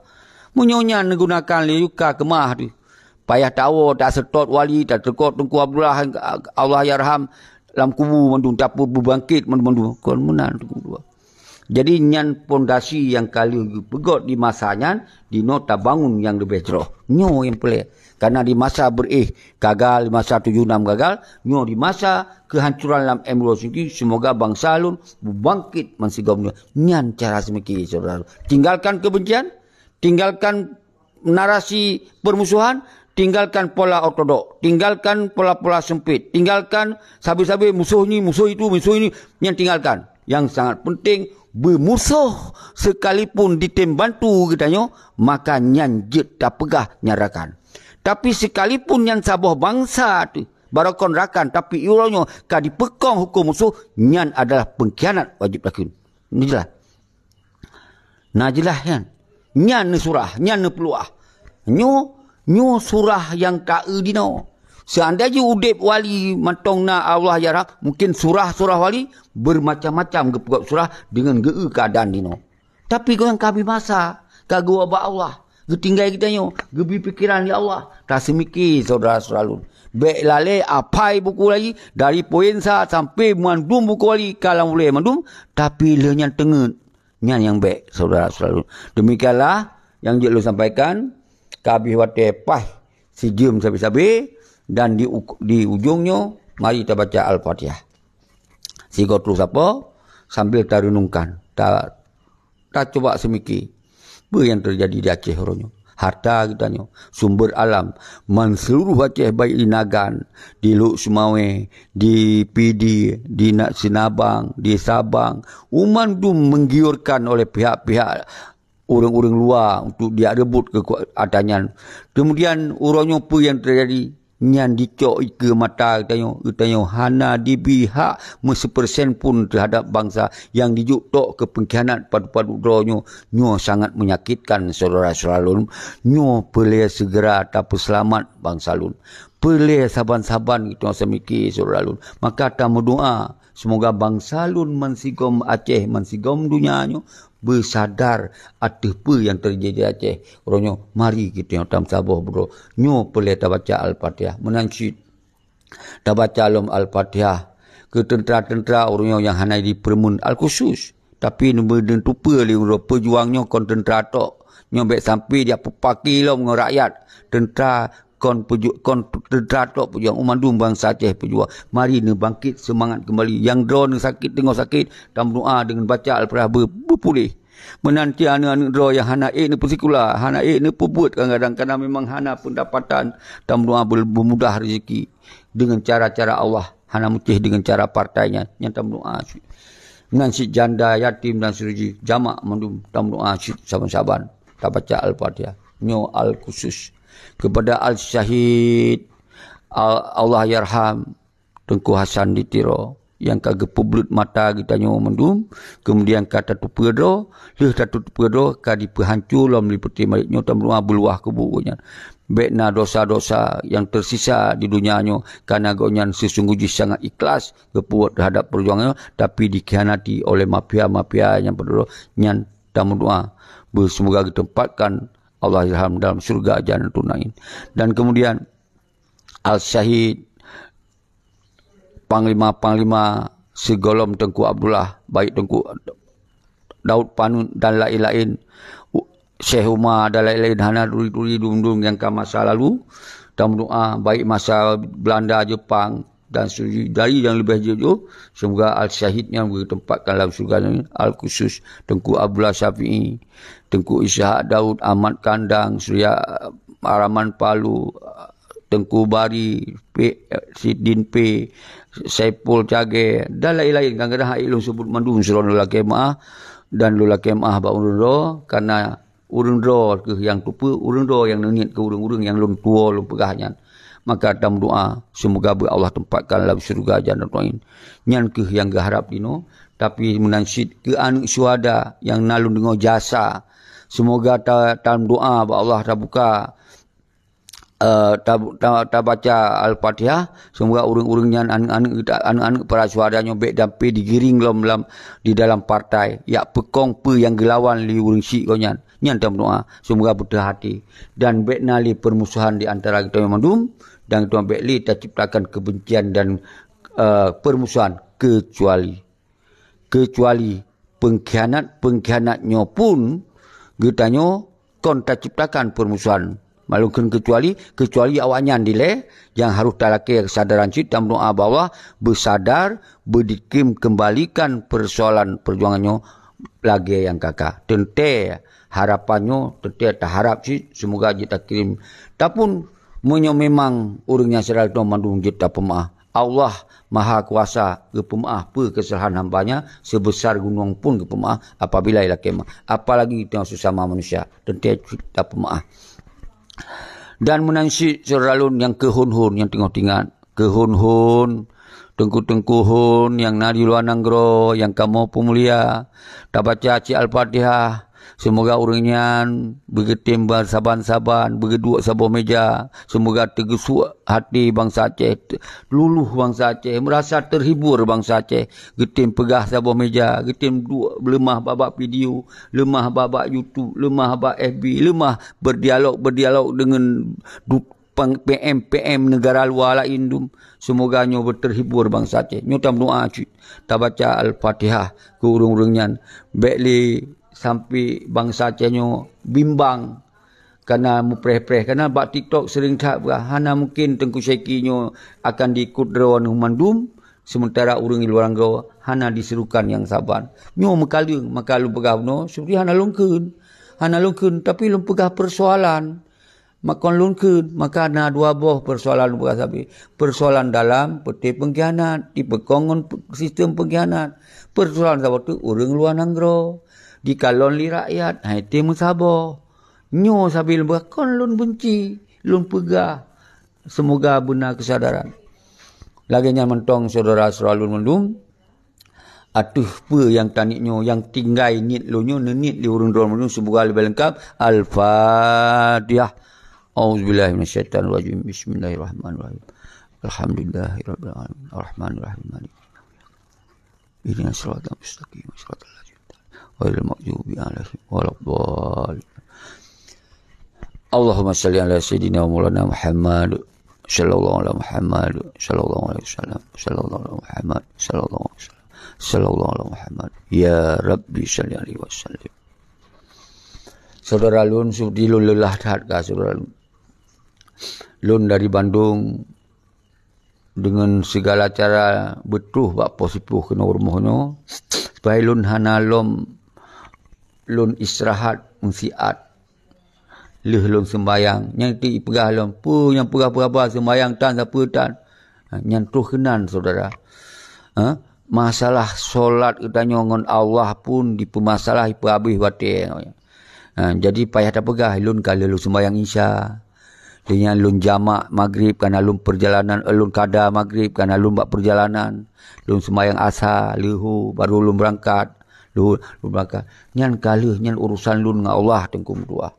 Meunyoe nyan neugunakan lé yuka keumah teuh. Payah tawoe, taseutôt wali, tateukot Teungku Abdullah, Allah yarham, lam kubu mandum tapeubeubangkét mandum-mandum. Kon meunan Teungku meutuah. Jadi nyan pondasi nyang ka lheueh geupeugét di masa nyan, dinoe tabangun nyang leubeh jroh. Nyoe nyang peureulée. Karena di masa beureh gagal, di masa tujoh nam gagal, nyoe di masa keuhancuran lam M dua puluh seumoga bansa lôn beubangkét meusigom nyoe. Nyan cara seumiki, syedara. Tinggalkan kebencian, tinggalkan narasi permusuhan, tinggalkan pola ortodok, tinggalkan pola-pola sempit, tinggalkan sabe-sabe musuh ni, musuh itu, musuh ini, nyan tinggalkan. Yang sangat penting, beumusoh sekalipun ditem bantu geutanyoe, maka nyan jeuet tapeugah nyan rakan. Tapi sekalipun nyan saboh bansa teuh, barokon rakan, tapi uroe nyoe ka dipeukong huköm musoh, nyan adalah pengkhianat wajib takheun. Ni jelas. Na jeulaih nyan. Nyan neusurah, nyan neupeuluah. Nyoe, nyoe surah nyang ka eu dinoe. Seandai jih udeb wali mantong na Allah yarham, mungkin surah-surah wali bermacam-macam geupeugét surah deungon geu-eu keuadaan dinoe. Tapi nyang ka bi masa, ka geuwoe bak Allah, geutinggai geutanyoe, geubri pikeran lé Allah. Taseumiki syedara seuralun. Bék lalée aphai buku lagi, dari poin sa sampai mandum buku wali ka lam ulée mandum, tapi lheueh nyan teungeut. Nyan nyang bék, syedara seuralun. Demikianlah nyang jeuet lôn sampaikan. Ka abéh watée paih sijeuem sabe-sabe, dan di u-, di ujong nyoe, mari tabaca Al-Fatihah. Sigoe troh sapo, sambil tareunungkan. Ta-, tacuba seumiki, peue nyang teujadi di Aceh uroe nyoe. Harta geutanyoe, sumber alam, man seuluruh Aceh, baik di Nagan, di Lhokseumawe, di Pidie, di Na-, Sinabang, di Sabang, u mandum menggiurkan oleh pihak-pihak ureuëng-ureuëng luwa untuk direbut keukuasaan nyan. Kemudian, uroe nyoe peue nyang teujadi? Nyan jicok ikeue mata geutanyoe, geutanyoe hana jibi hak meuseupeursen pun teuhadap bansa nyang jijok tok keu peungkhianat padub-padub droe nyoe. Nyoe sangat menyakitkan, syedara seuralun. Nyoe peureulée seugera tapeuseulamat bansa lôn. Peureulée saban-saban geutanyoe seumiki, syedara lôn. Maka tameudoá, seumoga bansa lôn meusigom Aceh, meusigom donya nyoe beusadar ateueh peue nyang teujadi di Aceh. Uroe nyoe, mari geutanyoe tameusaboh beudroe. Nyoe peureulée tabaca Al-Fatihah. Meunan cit tabaca lom Al-Fatihah Keu teuntra-teuntra ureuëng nyoe nyang hana jipeureumeun al-khusus. Tapi neubeudeueng tupeue lé uroe peujuang nyoe kon teuntra tok. Nyoe bék sampai jak peupaki lom ngon rakyat. Teuntra kon peju-, kon teuntra tok peujuang, mandum bansa Aceh peujuang. Mari neubangkit seumangat keumbali. Nyang droe neusakét teungoh sakét, tameudoa deungon baca Al-Fatihah beu-, beupuléh. Meunan cit aneuëk-aneuëk droe nyang hana ék neupeusikula, hana ék neupeubuet kadang-kadang, karena memang hana peundapatan, tameudoa beu-, beumudah rezeki deungon cara-cara Allah, hana meucéh deungon cara partai nyan, nyan tameudoa cit. Meunan cit janda, yatim dan seterusnya, jamak mandum tameudoa cit saban-saban, tabaca Al-Fatihah. Nyoe al-khusus kepada al-syahid, al-, Allahyarham, Teungku Hasan di Tiro, nyang ka geupeubleuet mata geutanyoe mandum, kemudian ka tatupeue droe, lheueh tatupeue droe ka dipeuhanco lom lé peuté marit nyoe, tameudoa beuluwah kubu gobnyan. Bék na dosa-dosa nyang teusisa di donya nyoe, karena gobnyan seusunggoh jih sangat ikhlas geupeubuet teuhadap peujuangan nyoe, tapi dikhianati oleh mafia-mafia nyang peudroe nyan, tameudoa beu-, semoga geutempatkan Allahyarham dalam syurga Jannatul Naim. Dan kemudian al-syahid, panglima-panglima sigohlom Teungku Abdullah, baik Teungku Daud Panut dan laén-laén, U-, Syekh Umar dan laén-laén, hana turi-turi dum-dum nyang ka masa lalu. Tameudoa baik masa Belanda, Jepang dan seterusnya, dari nyang leubeh jeuet jih, semoga al-syahid nyan geutempatkan lam syurga nyan, al-khusus Teungku Abdullah Syafi'i, Teungku Ishak Daud, Ahmad Kandang, Surya Araman Palu, Teungku Bari, P-, Sidin P, Saipul Cagé, dan laén-laén. Kadang-kadang hana ék lôn seubut mandum, sidroe lôn lakée meuáh, dan lôn lakée meuáh bak ureuëng droe, karena ureuëng droe kheueh nyang tupeue, ureuëng droe nyang neuniet keu ureuëng-ureuëng nyang lôn tuwoe lôn peugah nyan. Maka tameudoa, semoga beu Allah tempatkan lam syurga Jannatul Naim. Nyan kheueh nyang geuharab jinoe, tapi meunan cit keu aneuëk syuhada nyang na lôn deungoe jasa. Semoga ta-, tameudoa bak Allah tabuka eh, ta-, ta-, tabaca Al-Fatihah, semoga ureuëng-ureuëng nyan, aneuëk-aneuëk geuta-, aneuëk-aneuëk para syuhada nyoe bék sampai digiring lom lam, di dalam partai, jak peukong peue nyang geulawan lé ureuëng syiek gobnyan. Nyan tameudoa, semoga beuteuhati dan bék na lé peurmusuhan di antara geutanyoe mandum, dan geutanyoe bék lé taciptakan keubencian dan, eh, peurmusuhan, keucuali keucuali peungkhianat-peungkhianat nyoe pun geutanyoe kon taciptakan peurmusuhan. Malôn kheun keucuali, keucuali awaknyan dilée nyang harôh talakée keusadaran cit, tameudoa bak Allah beusadar, beudikim keumbalikan peusoalan peujuangan nyoe lagée nyang ka-ka. Teuntée harapan nyoe, teuntée taharab cit, seumoga jeuet takirém. Tapun meunyoe memang ureuëng nyang syedara leutoe mandum jeuet tapeumeuáh, Allah Maha Kuasa geupeumeuáh peue keusalahan hamba-Nya, seubeusa gunong pun geupeumeuáh apabila ilakée meuáh. Apalagi tanyoe sesama manusia, teuntée cit tapeumeuáh. Dan meunan cit syedara lôn nyang keuhôn-hôn nyang teungoh teuingat, keuhôn-hôn, teungku-teungku hôn nyang na di luwa nanggroe nyang kamoe peumulia, tabaca cit Al-Fatihah, seumoga ureuëng nyan beugeutem ba-, saban-saban, beugeuduek saboh meja. Seumoga teugeusuek hati bansa Aceh, luluh bansa Aceh, meurasa teuhibur bansa Aceh. Geutem peugah saboh meja, geutem duek leumah bak-bak video, leumah bak-bak YouTube, leumah bak F B, leumah berdialog-berdialog deungon du-, pang-, P M-P M neugara luwa laén dum. Seumoga nyoe beuteuhibur bansa Aceh. Nyoe tameudoa cit, tabaca Al-Fatihah keu ureuëng-ureuëng nyan. Bék lé sampai bansa Aceh nyoe bimbang kana meupreh-preh. Kana bak TikTok seuring that peugah, hana mungken Teungku Syeki nyoe akan diikot droe mandum, sementara ureuëng di luwa nanggroe hana diserukan nyang saban. Nyoe meukaleueng, maka lôn peugah bunoe, seperti hana lôn kheun. Hana lôn kheun, tapi lôn peugah peusoalan. Makon lôn kheun, maka na dua boh peusoalan lôn peugah sabe. Peusoalan dalam, peuté peungkhianat, dipeukong ngon pe-, sistem peungkhianat. Peusoalan saboh teuk ureuëng luwa nanggroe, dikalon lé rakyat, hai té meusaboh. Nyoe sabe lôn peugah, kon lôn beunci, lôn peugah. Seumoga beuna keusadaran. Lagée nyan mantong syedara-syedara lôn mandum, ateueh peue nyang taniet nyoe, nyang tinggai niet lôn nyoe, neuniet lé ureuëng droe mandum, seumoga leubeh leungkab. Al-Fatihah. A'udzubillahi minasyaitonirrajim. Bismillahirrahmanirrahim. Alhamdulillahirabbil alamin. Arrahmanirrahim. Maliki Ihdinas siratal mustaqim, siratal ladzina ghairil maghdubi alaihim waladdallin. Allahumma shalli ala sayyidina wa maulana Muhammad Sallallahu ala Muhammad, sallallahu alaihi wasallam, sallallahu ala Muhammad, sallallahu alaihi wasallam, sallallahu ala Muhammad. Ya Rabbi salli alaihi wasallim. Syedara lôn, seudeh lôn leulah that ka syedara lôn. Lôn dari Bandung deungon sigala cara beutroh bak poh sipoh keunoe rumoh nyoe, supaya lôn hana lom lôn istirahat meusiat. Lheueh lôn seumbayang, nyang teupeugah lom, "Peue nyang peugah-peugah haba seumbayang tan sapeue tan?" Ha, nyan troh keunan, syedara. Ha? Masalah solat geutanyoe ngon Allah pun dipeumasalah, dipeuhabéh watée. Ha, jadi payah tapeugah, "Lôn ka lheueh lôn seumbayang Isya. Lheueh nyan lôn jamak Magrib, kana lôn peurjalanan, eh, lôn kada Magrib, kana lôn bak peurjalanan. Lôn seumbayang Asa, leuhô, baru lôn beurangkat. Leuhô, lôn beurangkat." Nyan ka lheueh, nyan urusan lôn ngon Allah, Teungku meutuah.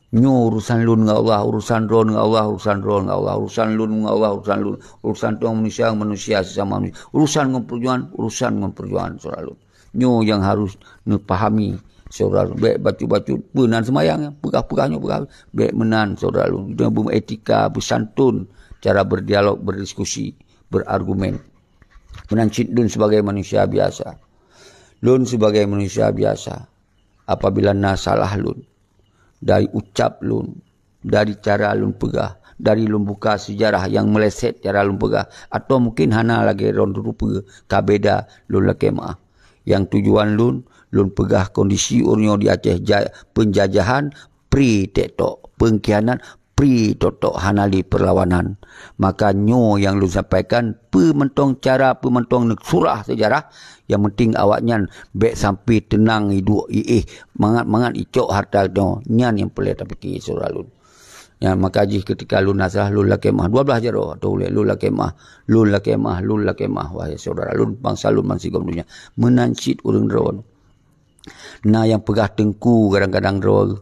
Nyoe urusan lôn ngon Allah, urusan droe ngon Allah, urusan droe ngon Allah, urusan lôn ngon Allah, urusan lôn, urusan tueng manusia ngon manusia sesama manusia, urusan ngon peujuangan, urusan ngon peujuangan syedara lôn. Nyoe nyang harôh neupahami syedara lôn. Bék bacut-bacut, peue nan seumbayang, peugah-peugah nyoe peugah, bék meunan syedara lôn. Keuneuk beuetika, beusantun, cara berdialog, berdiskusi, berargumen. Meunan cit lôn sibagai manusia biasa. Lôn sibagai manusia biasa, apabila na salah lôn, dari ucap lôn, dari cara lôn peugah, dari lôn buka seujarah nyang meuleset cara lôn peugah, atawa mungken hana lagée droe teupeue, ka beda, lôn lakée meuáh. Nyang tujuan lôn, lôn peugah kondisi uroe nyoe di Aceh ja-, peunjajahan, pri tek tok, peungkhianat, pri tok-tok, hana lé peurlawanan. Maka nyoe nyang lôn sampaikan, peue mantong cara, peue mantong neusurah seujarah, nyang penting awaknyan bék sampai teunang iduek iéh, mangat-mangat icok hareuta nyoe, nyan nyang peureulée tapike syedara lôn. Nyan maka jih keutika lôn na salah, lôn lakée meuáh, dua blaih jaroe atau ulée, lôn lakée meuáh, lôn lakée meuáh, lôn lakée meuáh, wahai syedara lôn, bansa lôn bansigom donya. Meunan cit ureuëng droe. Na nyang peugah teungku kadang-kadang droe,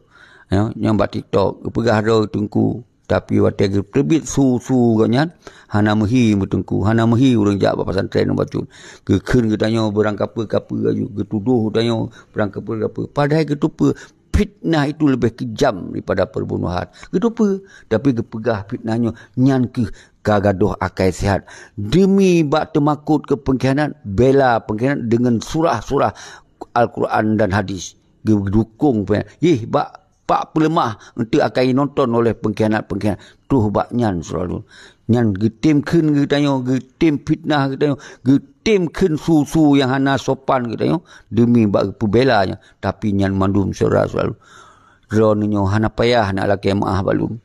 ya, nyang bak TikTok, geupeugah droe teungku, tapi watée geuteubiet su-su gobnyan, hana meuhi meuteungku, hana meuhi ureuëng jak bak pesantren bacut. Geukheun geutanyoe beurangkapeue-kapeue laju, geutudoh geutanyoe beurangkapeue-kapeue. Padahai geuteupeue fitnah itu leubeh keujam daripada peubunohan. Geuteupeue, tapi geupeugah fitnah nyoe nyan kheueh ka gadôh akai sihat. Deumi bak teumakot keu peungkhianat, bela peungkhianat deungon surah-surah Al-Quran dan hadis. Geudukong peungkhianat. Yeh, bak, bak peuleumah eunteuk akai nonton oleh peungkhianat-peungkhianat. Troh bak nyan syedara lôn. Nyan geutem kheun geutanyoe, geutem fitnah geutanyoe, geutem kheun su-su nyang hana sopan geutanyoe, deumi bak geupeubela nyan. Tapi nyan mandum syedara-syedara lôn. Droeneuh nyoe hana payah nak lakée meuáh bak lôn.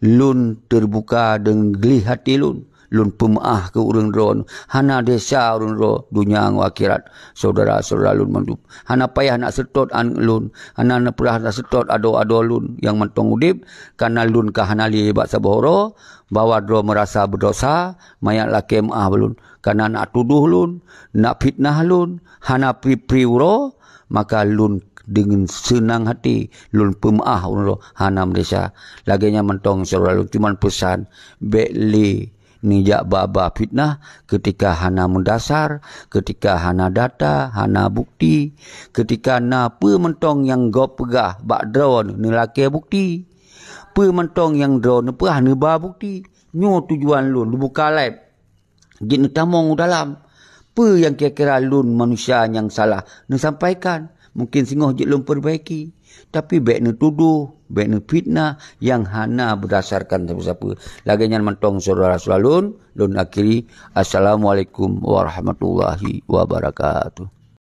Lôn teubuka deungon gleh até lôn. Lôn peumeuáh keu ureuëng droeneuh. Hana desya ureuëng droe donya ngon akhirat, syedara-syedara lôn mandum. Hana payah nak seutôt aneuëk lôn, hana payah nak seutôt adoe-adoe lôn nyang mantong udeb, kareuna lôn ka hana lé bak saboh uroe, bahwa droe meurasa beudosa, mangat lakée meuáh bak lôn. Kareuna nak tudoh lôn, nak fitnah lôn, hana pri-pri uroe, maka lôn deungon seunang até lôn peumeuáh ureuëng droe hana meudesya. Lagée nyan mantong syedara lôn, cuman peusan, bék lé neujak ba-ba fitnah keutika hana meudasar, keutika hana data, hana bukti, keutika na peue mantong nyang gob peugah bak droeneuh neulakée bukti. Peue mantong nyang droeneuh peugah neuba bukti. Nyoe tujuan lôn, lôn buka live. Jeuet neutamong u dalam. Peue nyang kira-kira lôn manusia nyang salah neusampaikan, mungken singoh jeuet lôn peurbaiki. Tapi bék neutudoh, bék neufitnah nyang hana beudasarkan sapeue-sapeue. Lagée nyan mantong syedara-syedara lôn, lôn akhiri. Assalamualaikum warahmatullahi wabarakatuh.